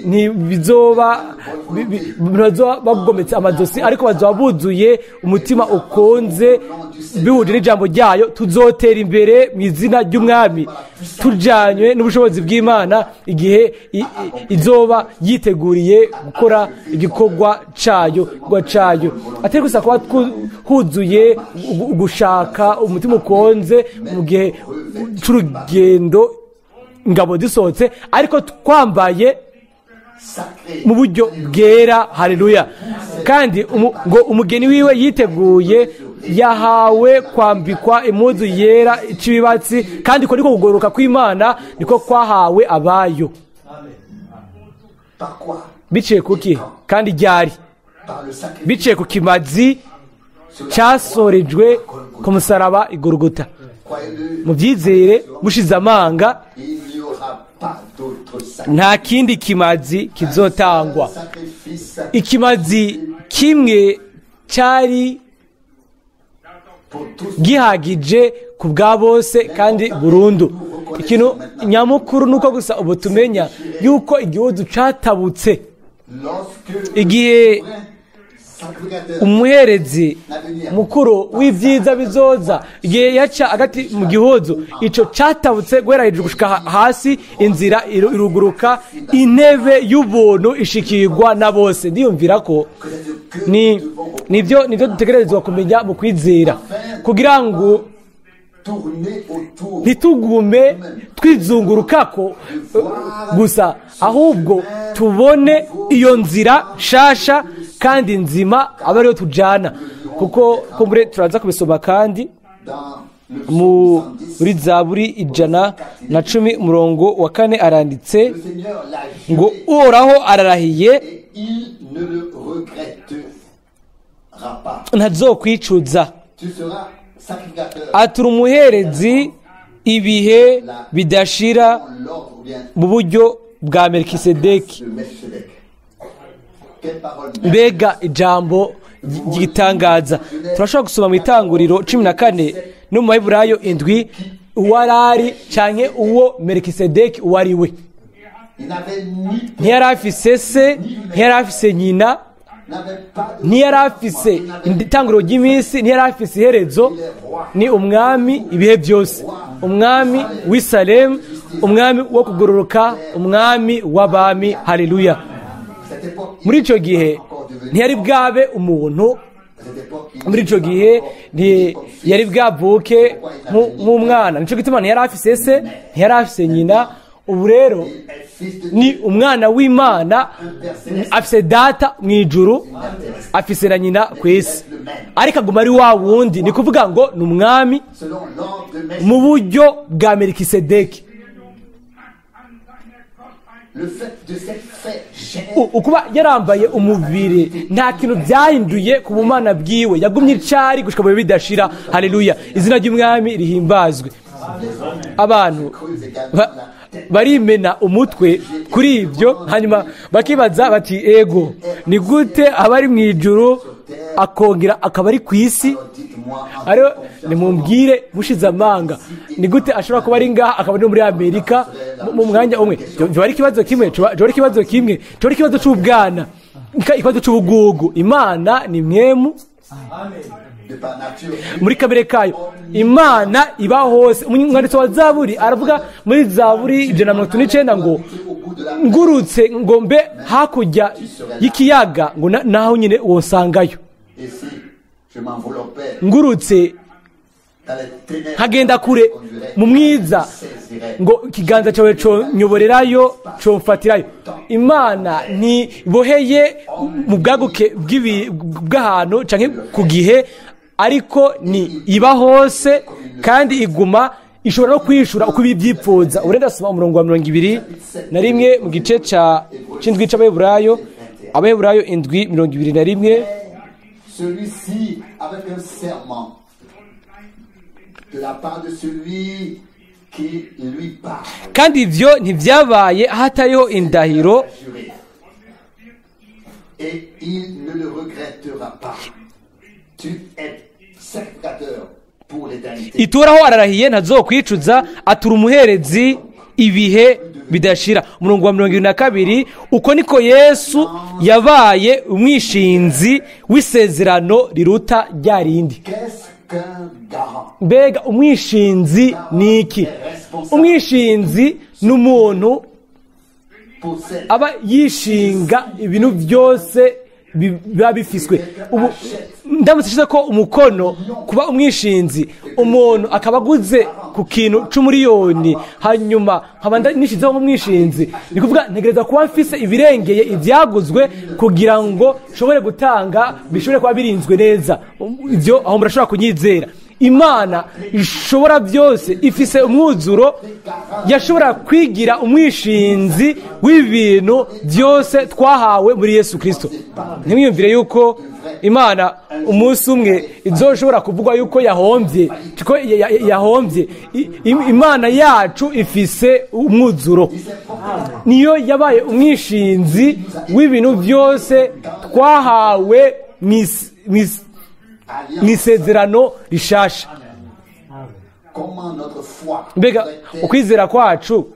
ntibizoba bagometse amazosi, ariko bazoba buzuye umutima ukunze bihuje n'ijambo ryayo. Tuzotera imbere mu izina ry'umwami tujanywe n'ubushobozi bw'Imana igihe izoba yiteguriye gukora igikorwa cayo cayo. Atari gusa kuba huzuye gushaka umutima ukonze mu gihe c'urugendo ingabo zisohotse, ariko twambaye mu buryo bwera. Haleluya. Kandi ngo umugeni wiwe yiteguye, yahawe kwambikwa impuzu yera icibibatsi, kandi ko niko kugororoka kw'Imana niko kwahawe abayo. Biciye kuki kandi ryari? Biciye ku kimazi cyasorejwe ku musaraba i Golgota. Mubyizere mushize amanga, nta kindi kimazi kizotangwa. Ikimazi kimwe cyari gihagije ku bwa bose kandi burundu. Ikintu nyamukuru nuko gusa ubu tumenya yuko igihugu catabutse igihe umuherezi mukuru w'ibyiza bizoza igihe yaca agati mu gihuzu, ico catabutse guhera hejuru gushika hasi, inzira iruguruka, intebe y'ubuntu ishikirwa na bose. Ndiyumvira ko ni nibyo dutegerezwa kumenya mu kwizera, kugira ngo ntitugume twizungurukako gusa, ahubwo tubone iyo nzira shasha kandi nzima aba ariyo tujana. Kuko kumbure turaza kubisoma kandi muri Zaburi 110 umurongo wa 4 aranditse ngo Uhoraho ararahiye ntazokwicuza, atura umuherezi ibihe bidashira mu buryo bwa Melkisedeki. Mbega ijambo ry'igitangaza! Turashobora gusoma mu Itanguriro 14 no mu Baheburayo 7 uwarari canke uwo Melkisedeki uwo ari we. Ntiyari afise se, ntiyari afise nyina, ntiyari afise itanguriro ry'iminsi, ntiyari afise iherezo. Ni umwami ibihe byose, umwami w'i Salemu, umwami wo kugororoka, umwami w'abami. Haleluya. Muri ico gihe ntiyari bwabe umuntu, muri ico gihe ntiyari bwavuke nk'umwana. Nico gituma ntiyari afise se, ntiyari afise nyina. Ubu rero ni umwana w'Imana, afise data mu ijuru, afise na nyina ku isi, ariko aguma ari wa wundi. Ni kuvuga ngo ni umwami mu buryo bwa Melkisedeki. Ukuba yarambaye umubiri nta kintu byahinduye ku bumana bwiwe, yagumye icari gushika mu bidashira. Haleluya. Izina ry'umwami rihimbazwe. Abantu barimena umutwe kuri ibyo, hanyuma bakibaza bati ego ni gute abari mu ijuru akongera akaba ari ku isi? Ariyo nimumbwire mushize amanga, ni gute ashobora kuba ari ngaha akaba ari muri Amerika mu mwanya umwe? Cyo ari ikibazo kimwe, cyo ari ikibazo kimwe, cyo ari ikibazo c'ubwana, ikibazo c'ubugugu. Imana ni mwemu muri kamere kayo, Imana iba hose. Umwanditsi wa Zaburi aravuga muri Zaburi 139 ngo ngurutse ngo mbe hakurya y'ikiyaga, ngo naho nyine wosangayo. Ngurutse nkagenda kure mu mwiza, ngo ikiganza cyawe conyoborerayo, comfatirayo. Imana ntiboheye mu bwaguke bw'ahantu canke ku gihe, ariko ni iba hose kandi iguma ishobora no kwishura uko ibibyipfuza. Urenda soma umurongo wa 21 mu gice ca c'indwi c'Abaheburayo, Abaheburayo 7:21. Celui-ci avec un serment de la part de celui qui lui parle. Kandi ivyo ntivyabaye hatariho indahiro. Et il ne le regrettera pas. Tu es sacrificateur pour l'éternité. Ituraho ararahiye ntazokwicuza, atura umuherezi ibihe bidashira. Umurongo wa 72, uko niko Yesu yabaye umwishinzi w'isezerano riruta rya rindi. Qu'est-ce qu'un garant? Mbega umwishinzi ni iki? Umwishinzi ni umuntu Possède aba yishinga ibintu byose biba bifiswe. Ubu ndamutse nshyize ko umukono kuba umwishinzi, umuntu akaba aguze ku kintu c'umuriyoni, hanyuma nkaba nishizeho nk'umwishinzi, ni kuvuga ntegereza kuba mfise ibirengeye ibyaguzwe kugira ngo nshobore gutanga, bishobore kuba birinzwe neza. Ibyo aho murashobora kunyizera. Imana ishobora byose, ifise umwuzuro, yashobora kwigira umwishinzi w'ibintu byose twahawe muri Yesu Kristo. Ntimwiyumvire yuko Imana umunsi umwe izoshobora kuvugwa yuko yahombye, ko yahombye. Imana yacu ifise umwuzuro, niyo yabaye umwishinzi w'ibintu byose twahawe alliance. mw'isezerano rishasha. Comment notre foi Mbega pourrait-elle ukwizera kwacu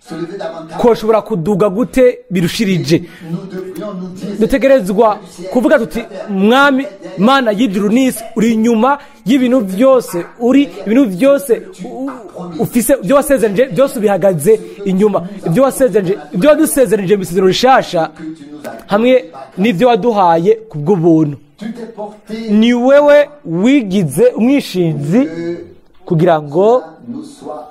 se lever davantage? koshobora kuduga gute birushirije? Nous devrions nous dire, Dutegerezwa kuvuga tuti mwami Mana y'ijuru n'isi, uri inyuma y'ibintu byose, uri ibintu byose ufise, ibyo wasezeranije byose ubihagaze inyuma, ibyo wasezeranije, ibyo wadusezeranije mu isezerano rishasha que tu nous as hamwe n'ibyo waduhaye ku bw'ubuntu. Tu t'es porté Ni wewe wigize umwishinzi que kugira ngo nous soit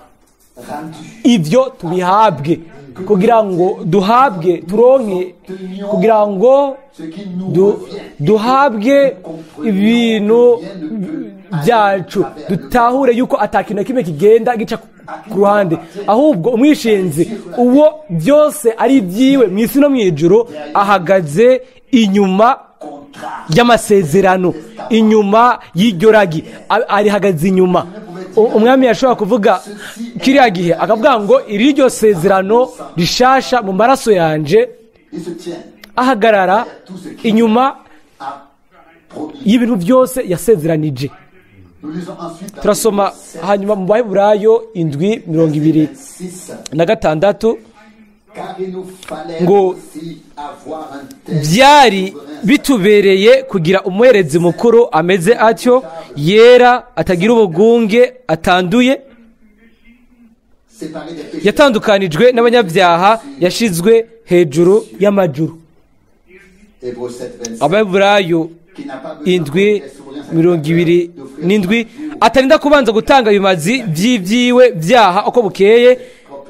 rendu. ibyo tubihabwe, kugira ngo duhabwe turonke, kugira ngo Ce qui nous revient. duhabwe ibintu byacu, dutahure yuko atakintu na kimwe kigenda gica ku ruhande, ahubwo umwishinzi uwo byose ari ibyiwe mu isi no mu ijuru ahagaze inyuma Contrat. y'amasezerano, inyuma y'iryo ragi, arihagaze inyuma. Umwami yashobora kuvuga kiriya gihe akavuga ngo iri ryo sezerano rishasha mu maraso yanje, Il se tient ahagarara inyuma à promis. y'ibintu byose yasezeranije. Nous lisons ensuite dans Turasoma Hébreux 7, hanyuma mu Baheburayo 7:26 26, car il nous fallait ngo aussi avoir un tel byari souverain bitubereye kugira umuherezi mukuru ameze atyo, yera, atagira ubugunge, atanduye, séparé des péchés. yatandukanijwe n'abanyabyaha, yashizwe hejuru y'amajuru. Hébreux 7, 27, Abaheburayo qui n'a pas besoin 7:27 des souverains d'offrir atarinda kubanza gutanga ibimazi by'ibyiwe byaha uko bukeye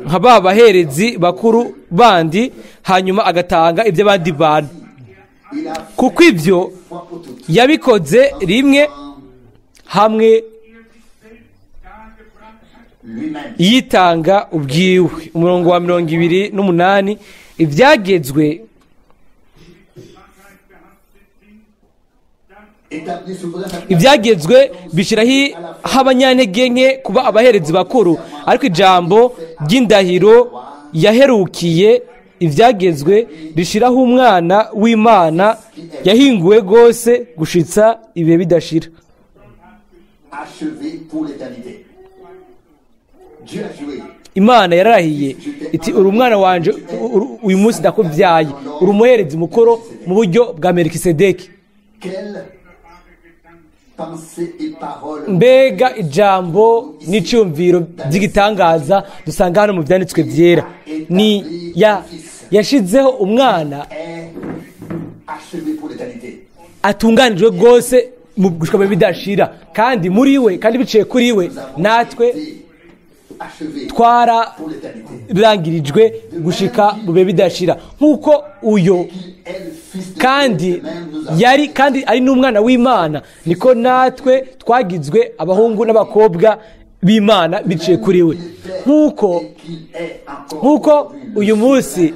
nka ba baherezi bakuru bandi, hanyuma agatanga iby'abandi bantu, Il a fait kuko ibyo une fois pour toutes. yabikoze rimwe hamwe Lui-même. yitanga ubwiwe. Umurongo wa 28, ibyagezwe Établi souverain ibyagezwe bishyiraho abanyantege nke kuba abaherezi bakuru, ariko ijambo ry'indahiro yaherukiye ibyagezwe rishyiraho umwana w'Imana yahinguwe rwose gushitsa ibihe bidashira. achevé pour l'éternité. Dieu a joué. Imana yararahiye iti uri umwana wanje, uyu munsi ndakubyaye, uri umuherezi mukuru mu buryo bwa Melikisedeki. Quelle pensée et parole Mbega ijambo n'icyumviro by'igitangaza dusanga hano mu byanditswe byera. Ni yashizeho umwana est achevé pour l'éternité. atunganijwe rwose mu gushika mu bidashira, kandi muri we, kandi biciye kuri we, natwe Achevé twara pour l'éternité. birangirijwe gushika mu bihe bidashira, nk'uko uyo Qu'il est le Fils de kandi Dieu, même nous avons yari kandi ari n'umwana w'Imana, niko natwe twagizwe abahungu n'abakobwa b'Imana biciye kuri we. Nk'uko et qu'il est encore nk'uko aujourd'hui le uyu munsi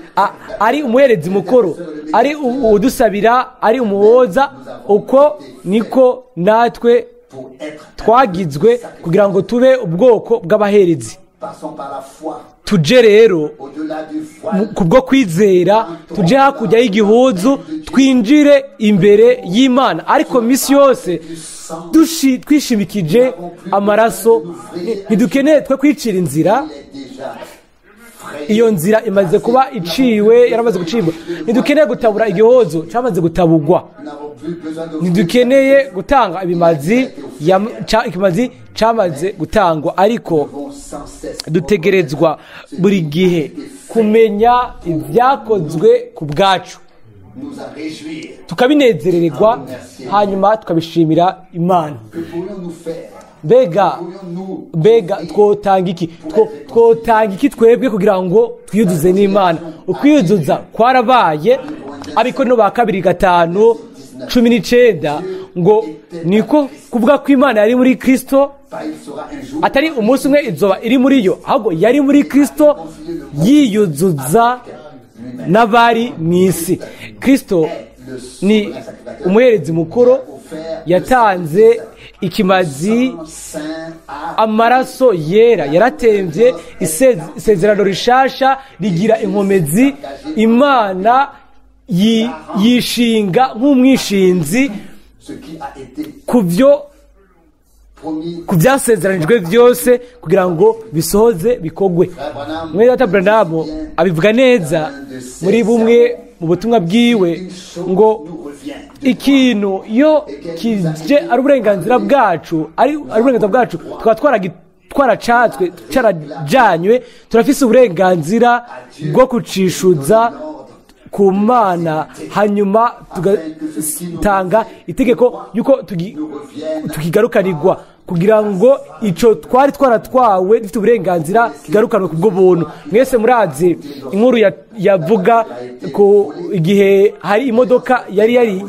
ari umuherezi mukuru, ari udusabira, ari umuhoza, uko niko natwe pour être twagizwe kugira ngo tube ubwoko bw'abaherezi. Passons par la foi. Tuje rero au-delà du voile, kubwo kwizera, tuje hakurya y'igihuzu, twinjire imbere y'Imana, ariko misi yose twishimikije amaraso. Ntidukeneye twe kwicira inzira, il est déjà frayé. Iyo nzira imaze kuba iciwe, yaramaze gucibwa. Ntidukeneye gutabura igihozo cyamaze gutabugwa. Nous n'avons plus besoin de Ntidukeneye gutanga ibimazi, ikimazi cyamaze gutangwa, ariko devons sans cesse dutegerezwa buri gihe kumenya ibyakozwe ku bwacu, nous en réjouir. Tukabinezerererwa, hanyuma tukabishimira Imana. Que pourrions-nous faire? Mbega Pourrions-nous mbega twotanga iki? Twotanga iki twebwe kugira ngo twiyuzuze n'Imana? Ukwiyuzuza kwarabaye. Abakorinto ba kabiri 5:19 ngo niko kuvuga ko Imana yari muri Kristo, pas il sera un jour atari umunsi umwe izoba iri muri yo, ahubwo yari muri Kristo yiyuzuza n'abari mu isi. Kristo ni umuherezi mukuru, yatanze ikimazi, saint a amaraso yera yaratembye, isezerano rishasha rigira inkomezi. Imana yishinga nk'umwishinzi ce qui a été ku byo promis. ku byasezeranijwe byose kugira ngo bisohoze, bikogwe. Frère Branham Mwene data Branham abivuga neza muri bumwe mu butumwa bwiwe une chose ngo nous revient de ikintu iyo kije ari uburenganzira bwacu, ari uburenganzira bwacu, tukaba twaracatswe, carajanywe, turafise uburenganzira bwo kucishuza ku Mana, hanyuma tugatanga itegeko yuko tukigarukanirwa, kugira ngo ico twari twaratwawe dufite uburenganzira kigarukanwe ku bw'ubuntu. Mwese murazi inkuru yavuga ku igihe hari imodoka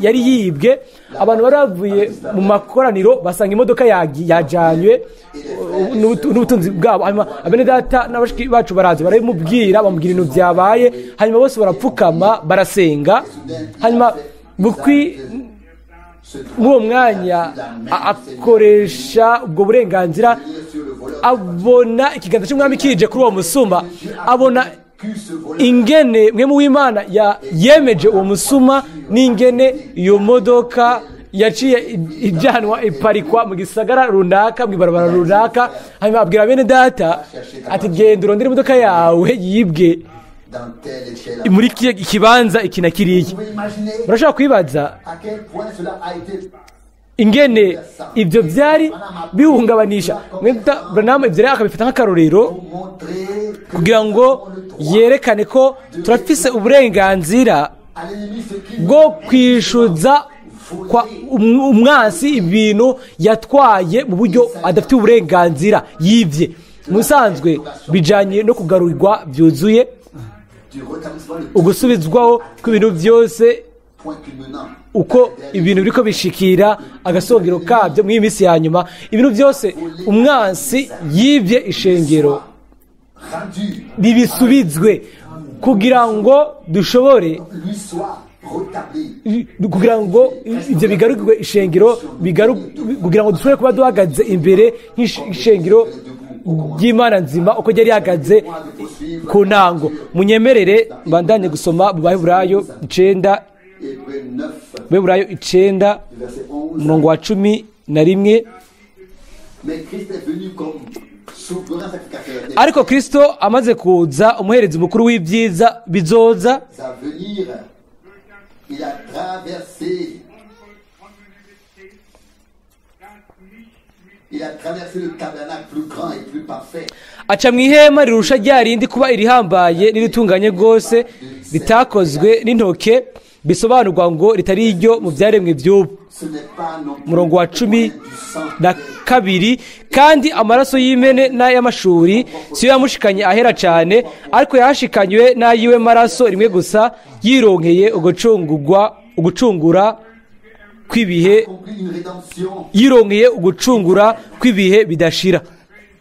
yari yibwe. Abantu bari bavuye mu makoraniro basanga imodoka yajanywe n'ubutunzi bwabo. Hanyuma abene data n'abashiki bacu baraza barabimubwira, bamubwira ibintu byabaye. Hanyuma bose barapfukama, barasenga. Hanyuma bukwi muri uwo mwanya akoresha ubwo burenganzira, abona ikiganza cy'Umwami kije kuri uwo musuma, abona ingene mwe mu w'Imana yemeje uwo musuma, n'ingene iyo modoka yaciye ijyanwa, iparikwa mu gisagara runaka, mu ibarabara runaka. Hanyuma abwira bene data ati: "Genda urondere imodoka yawe yibwe dans telle et telle. muri ikibanza iki na kiriya." Vous pouvez imaginer Murashobora kwibaza à quel point cela a été ingene ibyo byari bihungabanisha mwene data Branham. Ibyo rero akabifata nk'akarorero pour montrer que kugira ngo yerekane ko turafise uburenganzira à l'ennemi ce qui bwo kwishuza kwa umwansi ibintu yatwaye mu buryo adafite uburenganzira, yibye. Mu bisanzwe bijanye no kugarurwa byuzuye, du rétablissement, le ugusubizwaho kw'ibintu byose, point culminant uko ibintu biriko bishikira agasongero kabyo muri iyi minsi ya nyuma, ibintu byose umwansi yibye ishengero rendu bibisubizwe, kugira ngo dushobore lui soit rétabli. Kugira ngo ibyo bigarurwe ishengero, kugira ngo dushobore kuba duhagaze imbere nk'ishengero ry'Imana nzima uko ryari rihagaze ku ntango. Munyemerere mbandanye gusoma mu Baheburayo 9. Hébreux 9, Baheburayo 9, verset 11. umurongo wa 11. Mais Christ est venu comme souverain sacrificateur des Ariko Kristo amaze kuza, umuherezi mukuru w'ibyiza bizoza, à venir, il a traversé, il a traversé le tabernacle plus grand et plus parfait, aca mu ihema rirusha rya rindi kuba irihambaye n'iritunganye rwose, ritakozwe n'intoke, bisobanurwa ngo ritari iryo mu byaremwe by'ubu. Ce n'est pas non plus Umurongo wa au cumi moyen du sang na kabiri: kandi amaraso y'impene n'ay'amashuri siyo yamushikanye ahera cyane, ariko yahashikanywe n'ayiwe maraso rimwe gusa, yironkeye ugucungurwa, ugucungura kw'ibihe accompli une rédemption. yironkeye ugucungura kw'ibihe bidashira.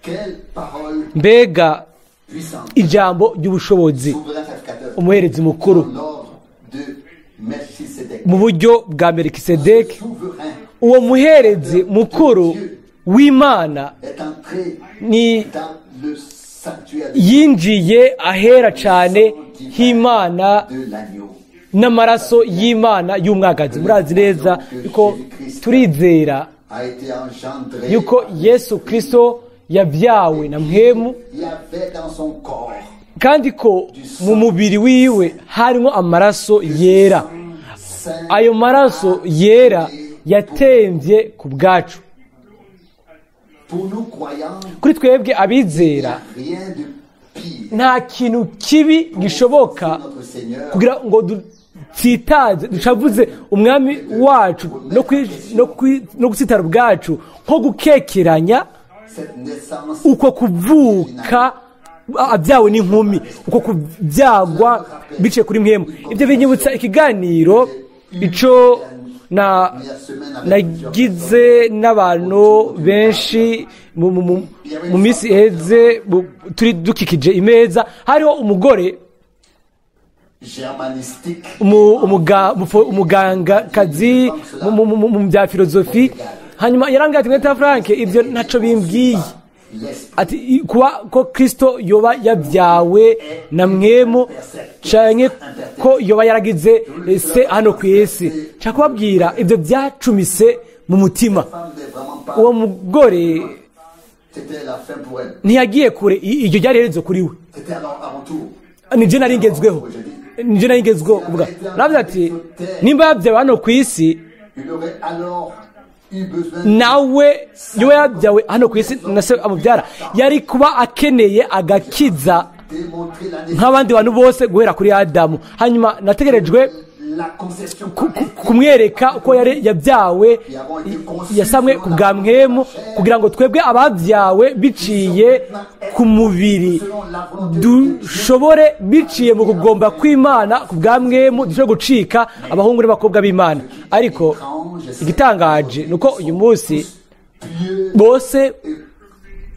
Quelle parole Mbega puissante. ijambo ry'ubushobozi! Souverain sacrificateur. Umuherezi mukuru Dans l'ordre de Melchisédek. mu buryo bwa Melikisedeki. Souverain Uwo muherezi mukuru w'Imana est entré ni dans le sanctuaire de Yinjiye ahera cyane h'Imana de l'agneau. n'amaraso y'Imana y'umwagazi. Murazi neza yuko turizera A été engendré. yuko Yesu Kristo yabyawe na mpwemu, Il y avait dans son corps kandi ko mu mubiri wiwe harimo amaraso yera. saint. Ayo maraso yera yatembye ku bwacu. Pour nous croyants, Kuri twebwe abizera, rien de pire. nta kintu kibi gishoboka Notre Seigneur kugira ngo dutsitaze, ducavuze umwami wacu no gutsitara ubwacu, nko gukekeranya cette naissance uko kuvuka abyawe n'inkumi, uko kubyagwa biciye kuri mwemu. Ibyo binyibutsa ikiganiro ico na nagize n'abantu benshi mu minsi iheze, turi dukikije imeza. Hariho umugore germanistique umugangakazi mu bya filozofi. Hanyuma yarambwira ati: "Mweta Frank, ibyo ntaco bimbwiye." L'esprit Ati kuba ko Kristo yoba yabyawe na mwemu canke ko yoba yaragize se hano ku isi, nshaka kubabwira ibyo byacumise mu mutima. Femme n'est vraiment pas. Uwo mugore C'était la fin pour elle. ntiyagiye kure, iryo ryari iherezo kuri we. C'était alors à mon tour. Nibyo nari ngezweho, nibyo nari ngezweho kuvuga. Navuze ati: "Nimba yabyawe hano ku isi, Il aurait alors eu besoin nawe yoba yabyawe hano ku isi na se amubyara, yari kuba akeneye agakiza démontrer la naissance, nk'abandi bantu bose guhera kuri Adamu." Hanyuma nategerejwe la conception kumwereka uko yari yabyawe, yasamwe ku bwa mwemu, kugira ngo twebwe ababyawe biciye ku mubiri dushobore, biciye mu kugomba kw'Imana ku bwa mwemu, dushobore gucika abahungu n'abakobwa b'Imana. Ariko igitangaje ni uko uyu munsi pieux bose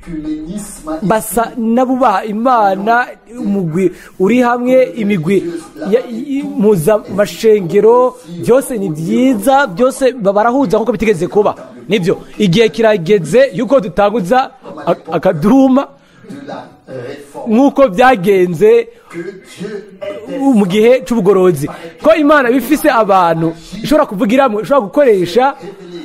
œcuménisme basa n'abubaha Imana, umugwi uri hamwe, imigwi mpuzamashengero, byose ni byiza, byose barahuza nk'uko bitigeze kuba. Nibyo, igihe kirageze yuko dutanguza akaduma de la réforme nk'uko byagenze que Dieu est mu gihe c'ubugorozi, ko Imana bifise abantu ishobora kuvugiramo, ishobora gukoresha, révélé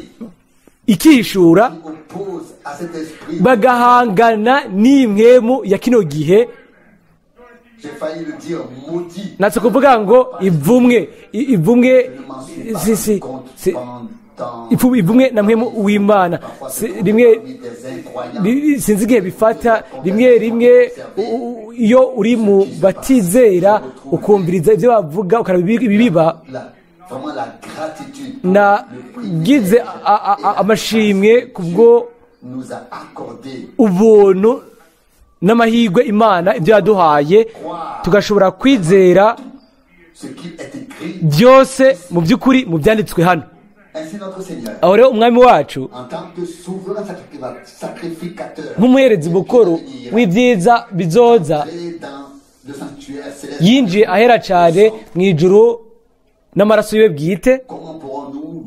ikihishura, oppose à cet esprit. bagahangana n'impwemu ya kino gihe. J'ai failli le dire, maudit. Natse kuvuga ngo ivumwe, ivumwe Je ne m'en suis pas si si rendu compte si pendant ivumwe na mpwemu w'Imana. parfois Rimwe parmi des incroyants. sinzi igihe bifata, rimwe rimwe iyo uri mu batizera ukumviriza ibyo bavuga, ukaraba ibiba. Vraiment la gratitude pour le Nagize privilège amashimwe kubwo nous a accordé ubuntu n'amahirwe Imana ibyo yaduhaye, tugashobora kwizera ce qui est écrit. byose mu by'ukuri mu byanditswe hano. Ainsi notre Seigneur, Aho rero umwami wacu, en tant que souverain sacrificateur, nk'umuherezi mukuru w'ibyiza bizoza, entré dans le sanctuaire céleste, yinjiye ahera cyane mu ijuru n'amaraso yiwe bwite. Comment pourrons-nous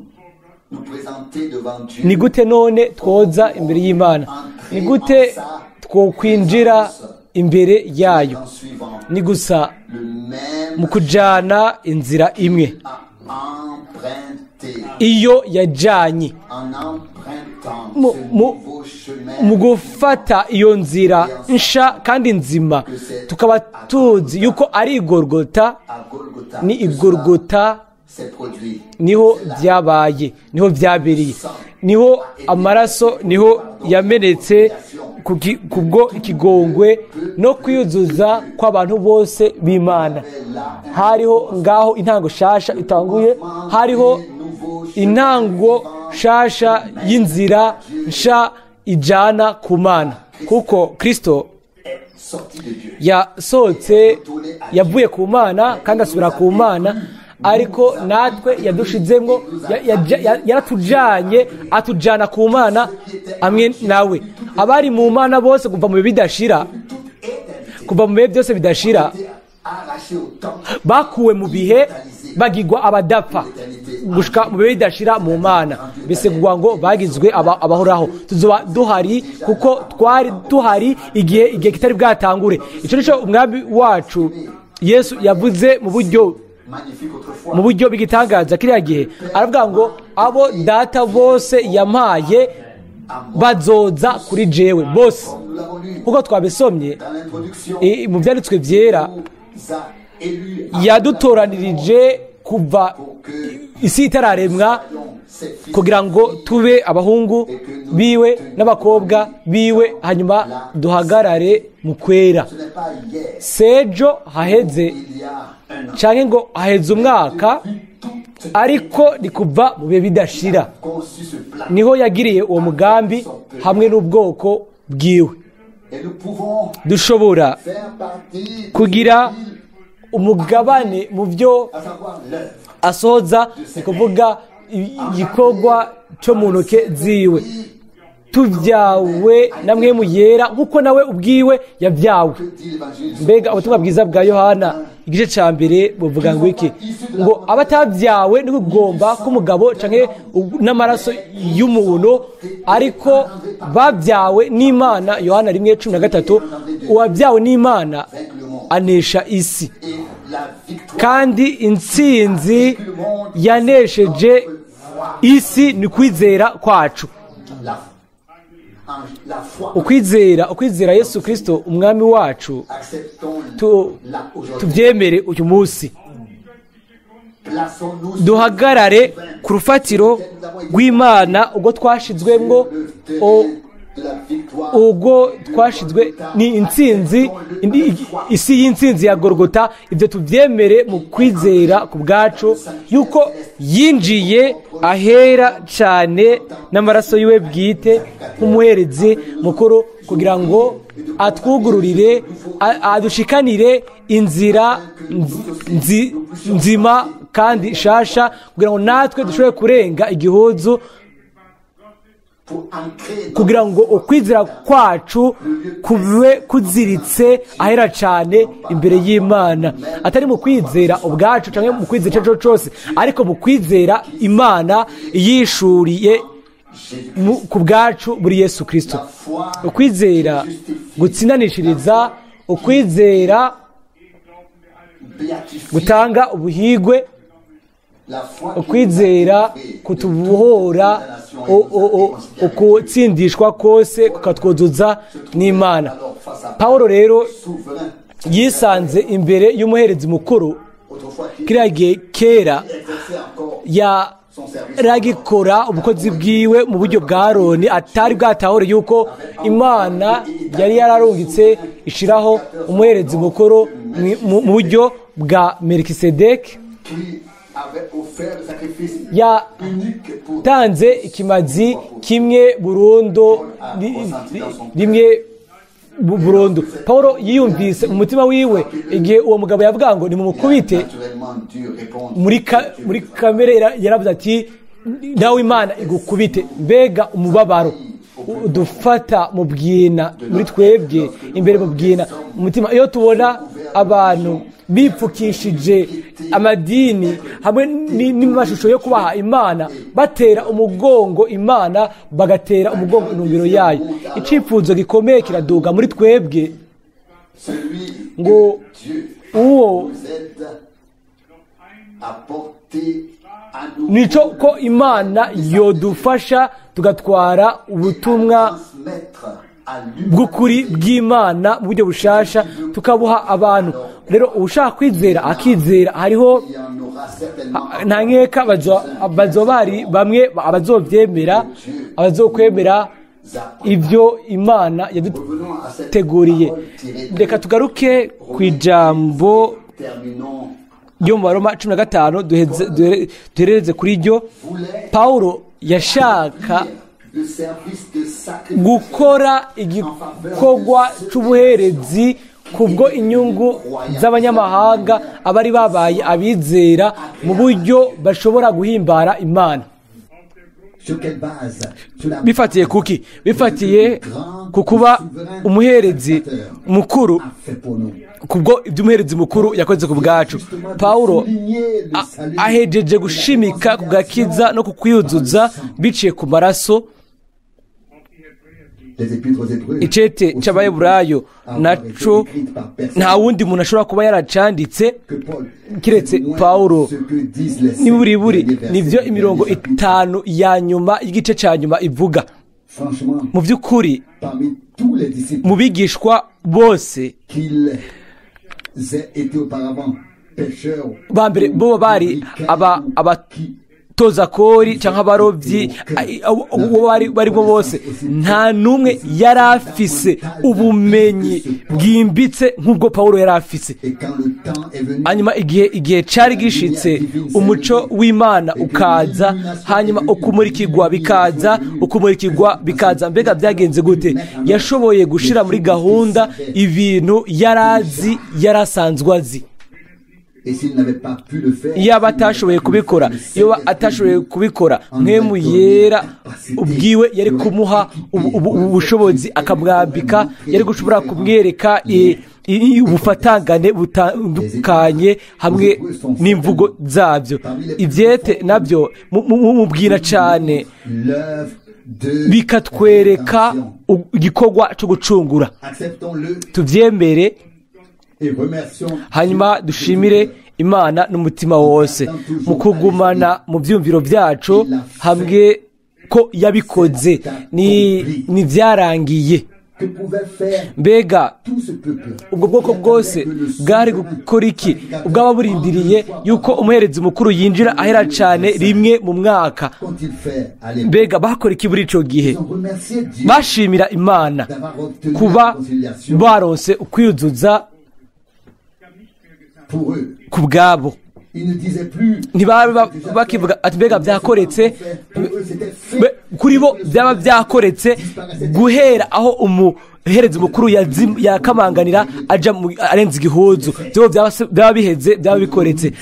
nous présenter devant Dieu Ni gute none twoza imbere y'Imana? Ni gute twokwinjira imbere yayo? En suivant Ni gusa le même mu kujana inzira imwe à emprunter, iyo yajanye, en empruntant ce nouveau chemin mu gufata iyo nzira nsha kandi nzima, tukaba tuzi yuko ari Igorogota. À Golgotha Ni que cela Igorogota s'est produit. niho byabaye, niho byabereye, niho amaraso niho yamenetse kubwo ikigongwe no kwiyuzuza kw'abantu bose b'Imana. Hariho ngaho intango shasha itanguye, hariho intango shasha y'inzira nsha ijana ku Mana, kuko Kristo Est sorti de Dieu. yasohotse, yavuye ku Mana kandi asubira ku Mana. Ariko natwe yadushizemwo, yaratujanye, atujana ku Mana hamwe nawe. Abari mu Mana bose kuva mu bihe bidashira, kuva mu bihe byose bidashira, Arraché au temps bakuwe mu bihe bagigwa abadapfa. d'éternité. gushika mu bihe bidashira mu Mana. Bisigurwa ngo bagizwe abahoraho. Tuzoba duhari kuko twari duhari igihe kitari bwatangure. Ico nico umwami wacu Yesu yavuze mu buryo bw'igitangaza kiriya gihe. Aravuga ngo abo data bose yampaye bazoza kuri jewe bose. Kuko twabisomye mu byanditswe byera, yadutoranirije kuva isi itararemwa kugira ngo tube abahungu biwe n'abakobwa biwe, hanyuma duhagarare mu kwera. Sejo haheze canke ngo haheze umwaka, ariko ni kuva mu bihe bidashira niho yagiriye uwo mugambi hamwe n'ubwoko bwiwe. Dushobora kugira umugabane mu byo asohoza, ni kuvuga igikorwa cyo mu ntoke ziwe. Tubyawe namwe mu yera nkuko nawe ubwiwe yabyawe. Mbega ubutumwa bwiza bwa Yohana igice ca mbere buvuga ngo iki? Ngo abatabyawe ni kugomba k'umugabo canke n'amaraso y'umuntu, ariko babyawe n'Imana. Yohana 1:13. Uwabyawe n'Imana anesha isi, kandi intsinzi yanesheje isi ni kwizera kwacu. Ukwizera Yesu Kristo umwami wacu, tubyemere uyu munsi. Duhagarare ku rufatiro rw'Imana ubwo twashizwemwo, ubwo twashizwe ni intsinzi, isi y'intsinzi ya Golgota. Ibyo tubyemere mu kwizera ku bwacu yuko yinjiye ahera cyane n'amaraso yiwe bwite nk'umuherezi mukuru, kugira ngo atwugururire, adushikanire inzira nzima kandi shasha, kugira ngo natwe dushobore kurenga igihuzu, kugira ngo ukwizera kwacu kube kuziritse ahera cyane imbere y'Imana, atari mu kwizera ubwacu cyangwa mu kwizera icyo cyose, ariko mu kwizera Imana yishuriye ku bwacu muri Yesu Kristo. Ukwizera gutsindanishiriza, ukwizera gutanga ubuhigwe, ukwizera kutubohora ukutsindishwa kose kukatwuzuza n'Imana. Paulo rero yisanze imbere y'umuherezi mukuru kiriya gihe kera yaragikora ubukozi bwiwe mu buryo bwa Aroni, atari bwatahure yuko Imana yari yararungitse ishiraho umuherezi mukuru mu buryo bwa Melkisedeki. Yatanze ikimazi kimwe burundu, rimwe burundu. Paulo yiyumvise mu mutima wiwe igihe uwo mugabo yavuga ngo nimumukubite, muri kamere yaravuze ati nawe Imana igukubite. Mbega umubabaro udufata mu bwina muri twebwe imbere mu bwina umutima, iyo tubona abantu bipfukishije amadini hamwe n'amashusho yo kubaha Imana, batera umugongo Imana, bagatera umugongo intumbero yayo. Icyifuzo gikomeye kiraduga muri twebwe ngo uwo nico ko Imana yodufasha tugatwara ubutumwa bw'ukuri bw'Imana mu buryo bushasha, tukabuha abantu. Rero ushaka kwizera akizera, hariho nta nkeka bazobari bamwe abazovyemera, abazokwemera ibyo Imana yaduteguriye. Reka tugaruke ku ijambo ryo mu Baroma 15, duhereze kuri ryo. Paulo yashaka gukora igikorwa c'ubuherezi kubwo inyungu z'abanyamahanga abari babaye abizera mu buryo bashobora guhimbara Imana. Bifatiye kuki? Bifatiye ku kuba umuherezi mukuru, kubwo iby'umuherezi mukuru yakoze ku bwacu. Pawulo ahejeje gushimika ku gakiza no ku kwiyuzuza biciye ku maraso. Icete c'Abaheburayo naco nta wundi muntu ashobora kuba yaracanditse kiretse Pawulo. Niburiburi nivyo imirongo 5 ya nyuma y'igice ca nyuma ivuga. Mu by'ukuri mu bigishwa bose ba mbere bo bari abatozakori canke abarovyi, uwo bari bo bose, nta n'umwe yari afise ubumenyi bwimbitse nk'ubwo Pawulo yari afise. Hanyuma igihe cari gishitse, umuco w'Imana ukaza, hanyuma ukumurikirwa bikaza, ukumurikirwa bikaza. Mbega byagenze gute? Yashoboye gushira muri gahunda ibintu yarazi, yarasanzwe azi. Iyo atashoboye kubikora, iyo atashoboye kubikora, Mpwemu Yera ubwiwe yari kumuha ubushobozi akamwambika, yari gushobora kumwereka ubufatangane butandukanye hamwe n'imvugo zabyo. Ibyete nabyo mubwira cyane bikatwereka igikorwa cyo gucungura. Tubyemere hanyuma dushimire Imana n'umutima wose mu kugumana mu byumviro byacu hamwe ko yabikoze, ni byarangiye. Mbega ubwo bwoko bwose bwari gukora iki? Ubwaba burindiriye yuko umuherezi mukuru yinjira ahera cyane rimwe mu mwaka. Mbega bakora iki muri ico gihe? Bashimira Imana kuba baronse ukwiyuzuza ku bwabo. Ntibaba bakivuga ati mbega byakoretse. Kuri bo byaba byakoretse guhera aho umuherezi mukuru yakamanganira aja arenze igihuzu, byo byaba biheze, byaba bikoretse.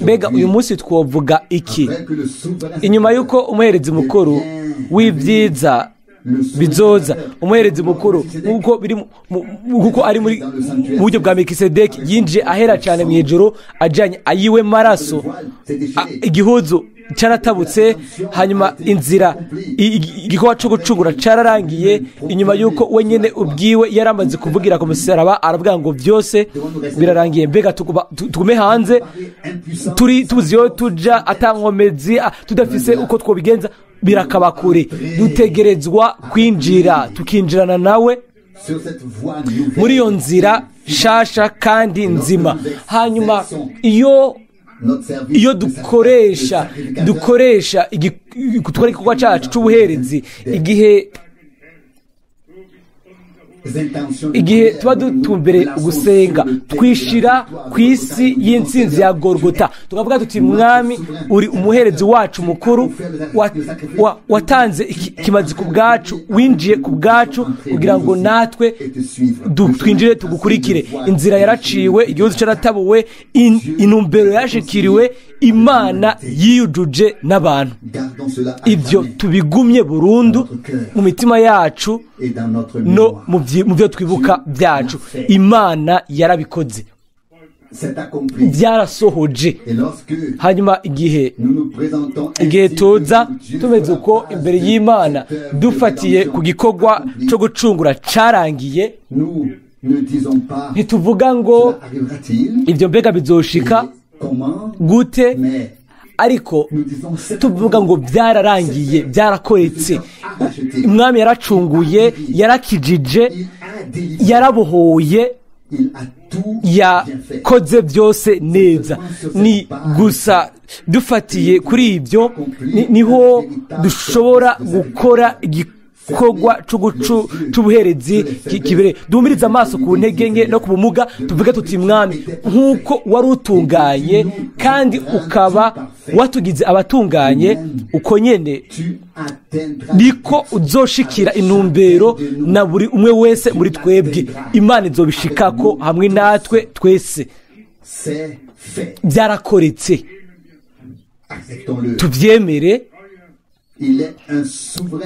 Mbega uyu munsi twovuga iki inyuma yuko umuherezi mukuru w'ibyiza bizoza, umuherezi mukuru nkuko biri nkuko ari muri buryo bwa Melkisedeki yinjiye ahera cyane mu ijuru ajanye ayiwe maraso, igihuzu cyaratabutse, hanyuma inzira igikorwa cyo gucungura cyararangiye. Inyuma yuko we nyene ubwiwe yaramaze kuvugira ku musaraba, aravuga ngo byose birarangiye. Mbega tugume hanze turi tuzi yo tuja atankomezi, tudafise uko twobigenza, birakaba kure. Dutegerezwa kwinjira, tukinjirana nawe muri iyo nzira shasha kandi nzima. Hanyuma iyo dukoresha igikorwa cyacu c'ubuherezi, igihe tuba dutumbere gusenga, twishira ku isi y'intsinzi ya Golgota, tukavuga tuti Mwami, uri umuherezi wacu mukuru, watanze ikimazi ku bwacu, winjiye ku bwacu kugira ngo natwe twinjire tugukurikire. Inzira yaraciwe, igihugu cyaratabuwe, intumbero yashikiriwe, Imana yiyujuje n'abantu. Ibyo tubigumye burundu mu mitima yacu no mu byo twibuka byacu. Imana yarabikoze, byarasohoje. Hanyuma igihe tuza tumeze uko imbere y'Imana, dufatiye ku gikorwa cyo gucungura cyarangiye, ntituvuga ngo ibyo mbega bizoshika gute, ariko tuvuga ngo byararangiye, byarakoretse. Umwami yaracunguye, yarakijije, yarabohoye, yakoze byose neza. Ni gusa dufatiye kuri ibyo niho dushobora gukora igikorwa c'ubuherezi kibere. Duhumirize amaso ku ntege nke no ku bumuga, tuvuge tuti Mwami, nk'uko wari utunganye kandi ukaba watugize abatunganye, uko nyene niko uzoshikira intumbero na buri umwe wese muri twebwe. Imana izobishikako hamwe natwe twese. Byarakoretse, tubyemere.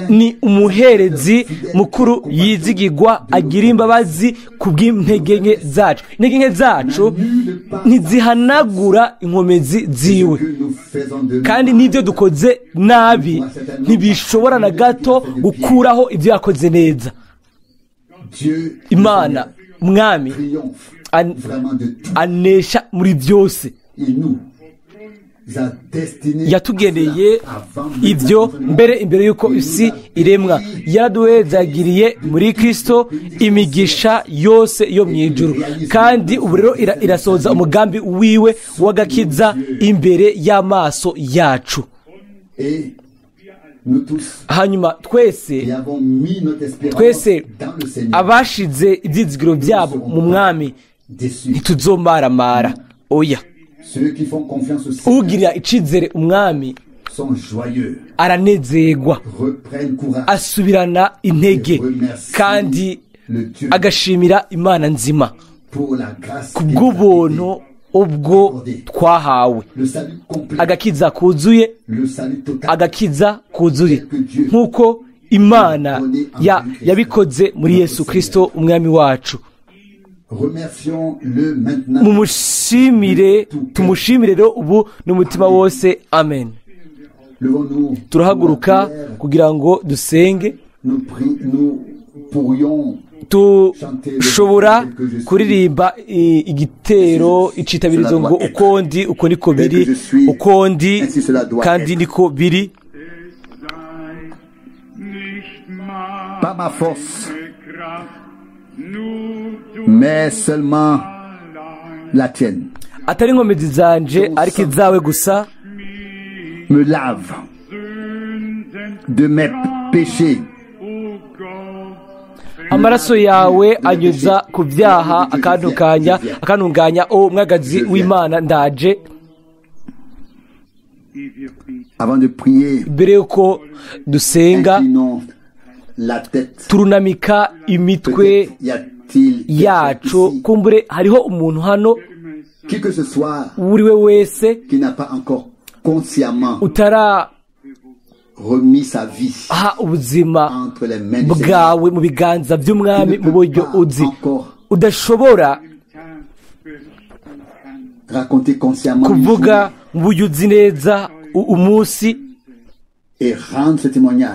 Ni umuherezi mukuru yizigirwa, agira imbabazi ku bw'intege nke zacu. Intege nke zacu ntizihanagura inkomezi ziwe, kandi n'ibyo dukoze nabi ntibishobora na gato gukuraho ibyo yakoze neza. Imana Mwami anesha muri byose. Yatugeneye ibyo mbere imbere y'uko isi iremwa, yaraduhezagiriye muri Kristo imigisha yose yo mu ijuru, kandi ubu rero irasohoza umugambi wiwe w'agakiza imbere y'amaso yacu. Hanyuma twese abashize ibyizigiro byabo mu Mwami ntituzomaramara. Oya, ugirira icizere Umwami aranezerwa, asubirana intege, kandi agashimira Imana nzima kubw'ubuntu ubwo twahawe. Agakiza kuzuye, agakiza kuzuye nk'uko Imana yabikoze muri Yesu Kristo Umwami wacu. Mumushimire, tumushimire rero ubu n'umutima wose. Amen. Turahaguruka kugira ngo dusenge. Tushobora kuririmba igitero icitabirizo ngo uko ndi uko niko biri, uko ndi kandi niko biri. Par ma force, mais seulement la tienne. Atari inkomezi zanje ariko izawe gusa. Me lave de mes péchés. Amaraso yawe anyuza ku byaha akantunganya. O mwagazi w'Imana, ndaje. Avant de prier, mbere yuko dusenga, turunamika imitwe yacu. Kumbure hariho umuntu hano uriwe wese utara aha ubuzima bwawe mu biganza by'Umwami mu buryo uzi, udashobora kuvuga mu buryo uzi neza umunsi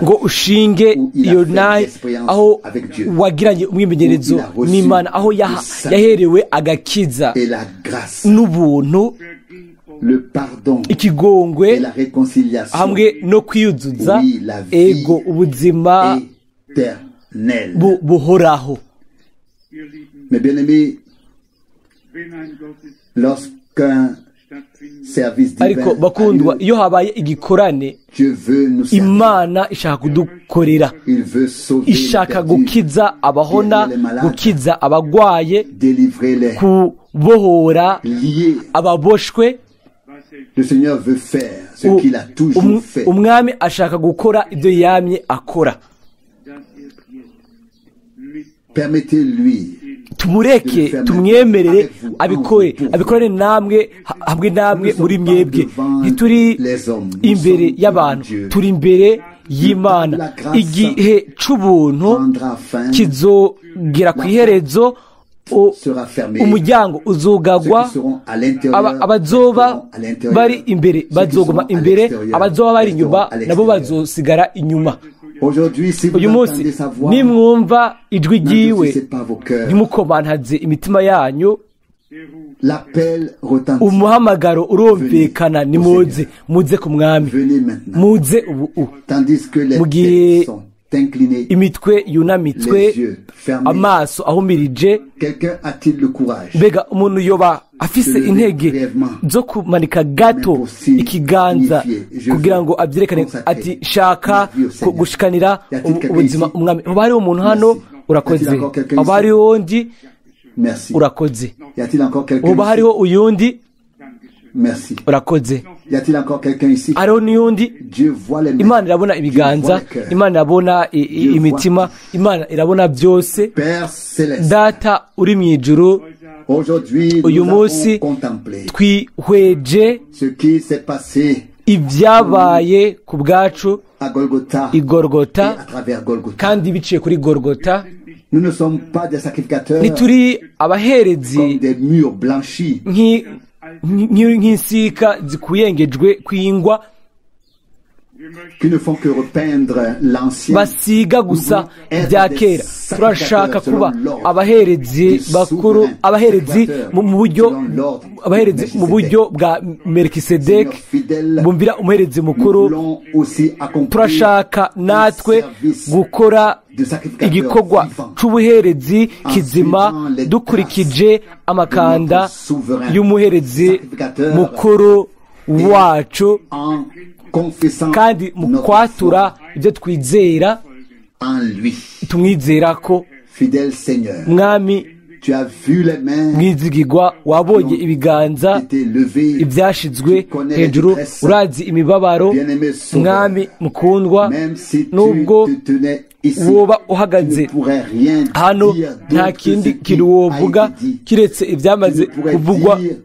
ngo ushinge iyo nayi aho wagiranye umwimenyerezo n'Imana, aho yaherewe agakiza n'ubuntu, ikigongwe hamwe no kwiyuzuza, ego ubuzima buhoraho. Ariko bakundwa, iyo habaye igikorane, Imana ishaka kudukorera, ishaka gukiza abahona, gukiza abagwaye, kubohora ababoshwe. Umwami ashaka gukora ibyo yamye akora. Tumureke, tumwemerere abikore, abikorane namwe, hamwe namwe muri mwebwe. Ntituri imbere y'abantu, turi imbere y'Imana. Igihe c'ubuntu kizogera ku iherezo, umuryango uzugagwa, abazoba bari imbere bazoguma imbere, abazoba bari inyuma nabo bazosigara inyuma. Uyu munsi nimwumva ijwi ryiwe, ntimukomantaze imitima yanyu. Umuhamagaro urumvikana, nimuze, muze ku Mwami, muze ubu. Mu gihe imitwe yunamitswe, amaso ahumirije, mbega umuntu yoba afise intege zo kumanika gato ikiganza kugira ngo abyerekane ati shaka gushikanira ubuzima Umwami. Hoba hariho umuntu hano? Urakoze. Hoba hariho uwundi? Urakoze. Hoba hariho uyundi? Urakoze. Hariho n'uyundi? Imana irabona ibiganza, Imana irabona imitima, Imana irabona byose. Data uri mu ijuru, uyu munsi twihweje ibyabaye ku bwacu, À Golgotha i et Golgota à travers Golgotha. kandi biciye kuri Golgota. Nous ne sommes pas des sacrificateurs Ntituri abaherezi comme des murs blanchis nk'insika zikuyengejwe kw'ingwa qui ne font que repeindre l'ancien. Basiga gusa ibya kera. Turashaka kuba abaherezi bakuru, abaherezi mu buryo, abaherezi mu buryo bwa Melikisedeki, bumvira umuherezi Nous mukuru. voulons aussi accomplir Turashaka natwe un service gukora de sacrificateur igikorwa vivant c'ubuherezi kizima, dukurikije amakanda y'umuherezi mukuru wacu en confessant kandi mu notre kwatura foi ibyo twizera en lui. Tumwizera ko. Fidèle Seigneur, Mwami tu as vu les mains mwizigirwa, wabonye ibiganza qui étaient levées. ibyashizwe hejuru, urazi imibabaro. Mwami mukundwa, Même si tu nubwo te tenais ici, woba tu uhagaze ne pourrais rien hano, dire nta d'autre que kindi ce qui kintu a wovuga été dit. kiretse Tu ibyamaze ne pourrais kuvugwa. dire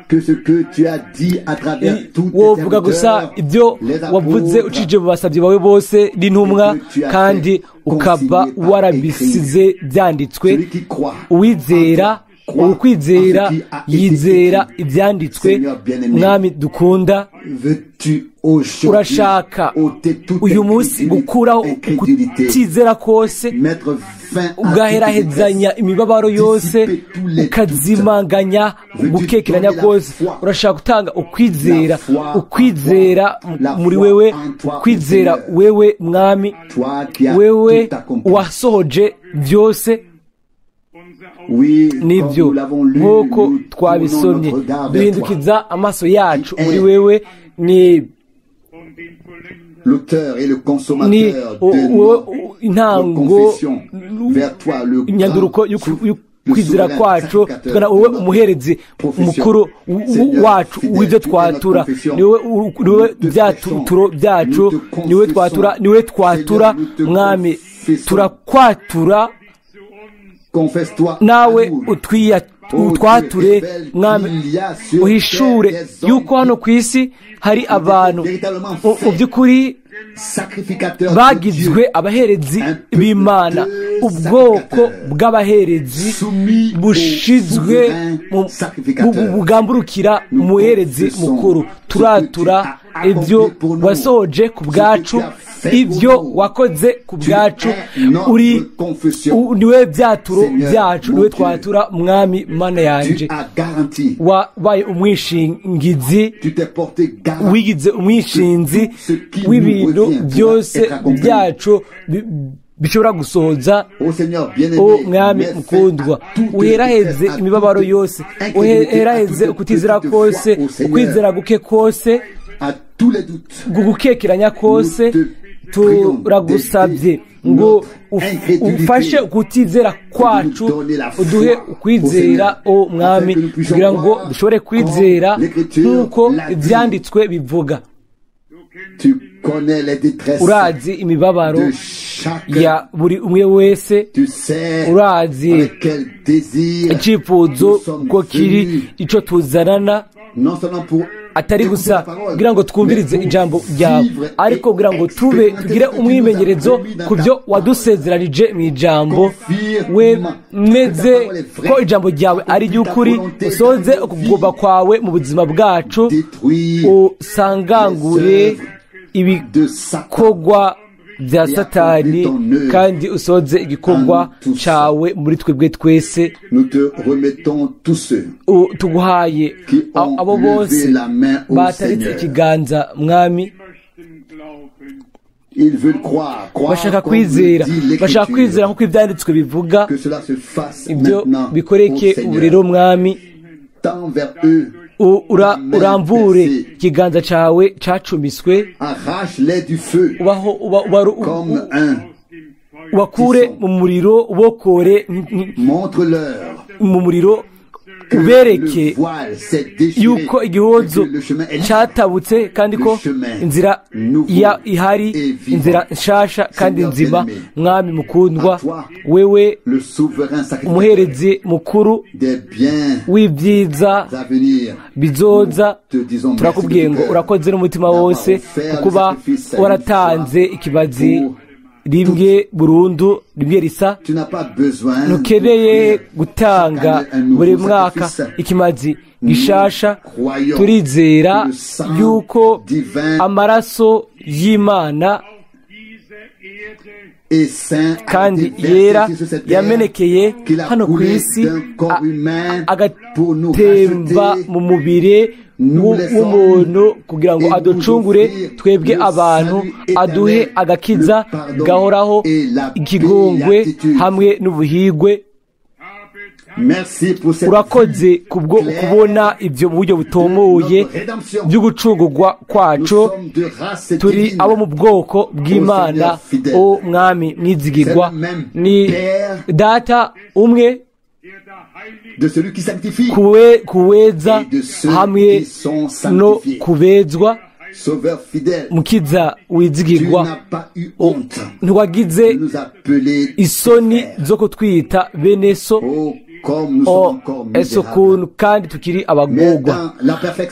que ce que tu as dit à travers tous tes Wovuga gusa serviteurs, ibyo les wavuze apôtres, ucije mu basabyi bawe bose n'intumwa, kandi ukaba warabisize byanditswe. celui qui croit Uwizera, en toi, croit ukwizera en ce qui a été yizera écrit. ibyanditswe. Seigneur bien-aimé, Mwami dukunda, veux-tu aujourd'hui urashaka ôter toute uyu munsi gukuraho incrédulité, kutizera kose, mettre fin à toute ugaherahezanya détresse, imibabaro yose, dissiper tous les ukazimanganya ugukekeranya kose? Urashaka gutanga ukwizera, ukwizera muri wewe, ukwizera wewe Mwami, toi qui as wewe tout accompli. wasohoje byose? Oui, comme Nibyo, nous l'avons lu, nk'uko nous tournons twabisomye, notre regard vers toi, duhindukiza amaso yacu muri wewe, ni l'auteur et le ni consommateur de intango nos confessions, vers toi, le imyanduruko grand, le y'ukwizera souverain kwacu, sacrificateur tugana wowe de notre umuherezi profession. mukuru Seigneur wacu fidèle, w'ibyo tu es twatura. notre confession. Niwe niwe Nous te byaturo prêchons. byacu, Nous te niwe twatura, confessons. niwe twatura. Seigneur, nous te Mwami, confessons. turakwatura. Confesse-toi Nawe à nous. utwiya Oh utwature. Dieu, révèle Mwami, qu'il y a sur uhishure terre des hommes yuko hano ku isi hari abantu véritablement mu by'ukuri sacrificateurs de bagizwe Dieu, abaherezi Un peuple b'Imana, de ubwoko sacrificateurs, bw'abaherezi soumis au bushizwe souverain sacrificateur. bugamburukira Nous umuherezi confessons mukuru. ce que tu Turatura as accompli ibyo pour nous, wasohoje ku ce que bwacu, tu as fait pour ibyo nous. wakoze ku Tu bwacu. es notre Uri confession. niwe byaturo Seigneur, byacu, mon niwe Dieu. twatura. Mwami Mana yanje, Tu as garanti, wabaye umwishingizi, tu t'es porté garant wigize umwishinzi Ce qui nous w'ibintu revient pourra byose être accompli. byacu bishobora gusohoza. Ô Seigneur bien-aimé, O Mwami mets fin mukundwa, à toute uheraheze détresse, à imibabaro toute yose, incrédulité, à uheraheze toute ukutizera petite kose, foi au Seigneur, ukwizera guke kose, à tous les doutes. gukekeranya kose. Nous te prions Turagusabye d'aider ngo notre incrédulité, ufashe ukutizera kwacu, de nous donner la foi uduhe au ukwizera, Seigneur, o Mwami, afin que nous puissions kugira ngo croire dushobore kwizera comme l'Écriture nk'uko l'a dit. ibyanditswe bivuga. Tu connais les détresses Urazi imibabaro de chacun. ya buri umwe wese. Tu sais Urazi avec quel désir icyifuzo nous sommes ko kiri, venus, icyo tuzanana, non seulement pour atari écouter gusa la parole, kugira ngo twumvirize mais pour ijambo ryawe, vivre et ariko kugira ngo tube expérimenter tugire ce que tu nous as umwimenyerezo promis dans ku ta byo parole. wadusezeranije mu ijambo. Confirme Wemeze que ta parole est vraie. ko ijambo ryawe ari iry'ukuri, Ta volonté usoze dans nos ukugomba vies. kwawe mu buzima bwacu, Détruire usangangure les de Satan. ibikorwa bya Satani, kandi usoze igikorwa cyawe muri twebwe twese. Nous te remettons tous ceux Tuguhaye qui ont abo bose levé la main au bataritse Seigneur. ikiganza, Mwami. Ils veulent croire, croire Bashaka comme le kwizera, dit bashaka kwizera l'Écriture. nk'uko ibyanditswe bivuga. Que cela se fasse Ibyo maintenant au bikoreke ubu rero, Seigneur. Mwami. Tends vers eux, Urambure ikiganza cyawe cacumiswe, arrache-les du feu ubaho comme un. ubakure mu muriro, ubokore Montre-leur mu muriro. Ubereke yuko igihozo cyatabutse kandi ko inzira ihari, inzira nshasha kandi nzima. Mwami mukundwa, wewe umuherezi mukuru w'ibyiza bizoza, turakubwiye ngo urakoze n'umutima wose kuba waratanze ikibazi rimwe burundu, rimwe risa. Ntukeneye gutanga buri mwaka ikimazi gishasha. Turizera yuko amaraso y'Imana kandi yera yamenekeye hano ku isi, agatemba mu mubiri w'umuntu kugira ngo aducungure twebwe abantu, aduhe agakiza gahoraho, ikigongwe hamwe n'ubuhigwe. Urakoze kubwo kubona ibyo mu buryo butomoye byo gucungurwa kwacu. Turi abo mu bwoko bw'Imana, o Mwami mwizigirwa. Ni Data umwe kuweza hamwe no kubezwa. Mukiza wizigirwa, ntiwagize isoni zo kutwita bene so. Ese ukuntu kandi tukiri abagorwa,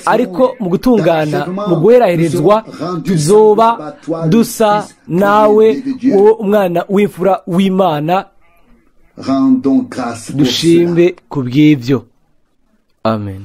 ariko mu gutungana, mu guheraherezwa, tuzoba dusa nawe, wowe umwana w'imfura w'Imana. Dushimbe ku bw'ibyo. Amen.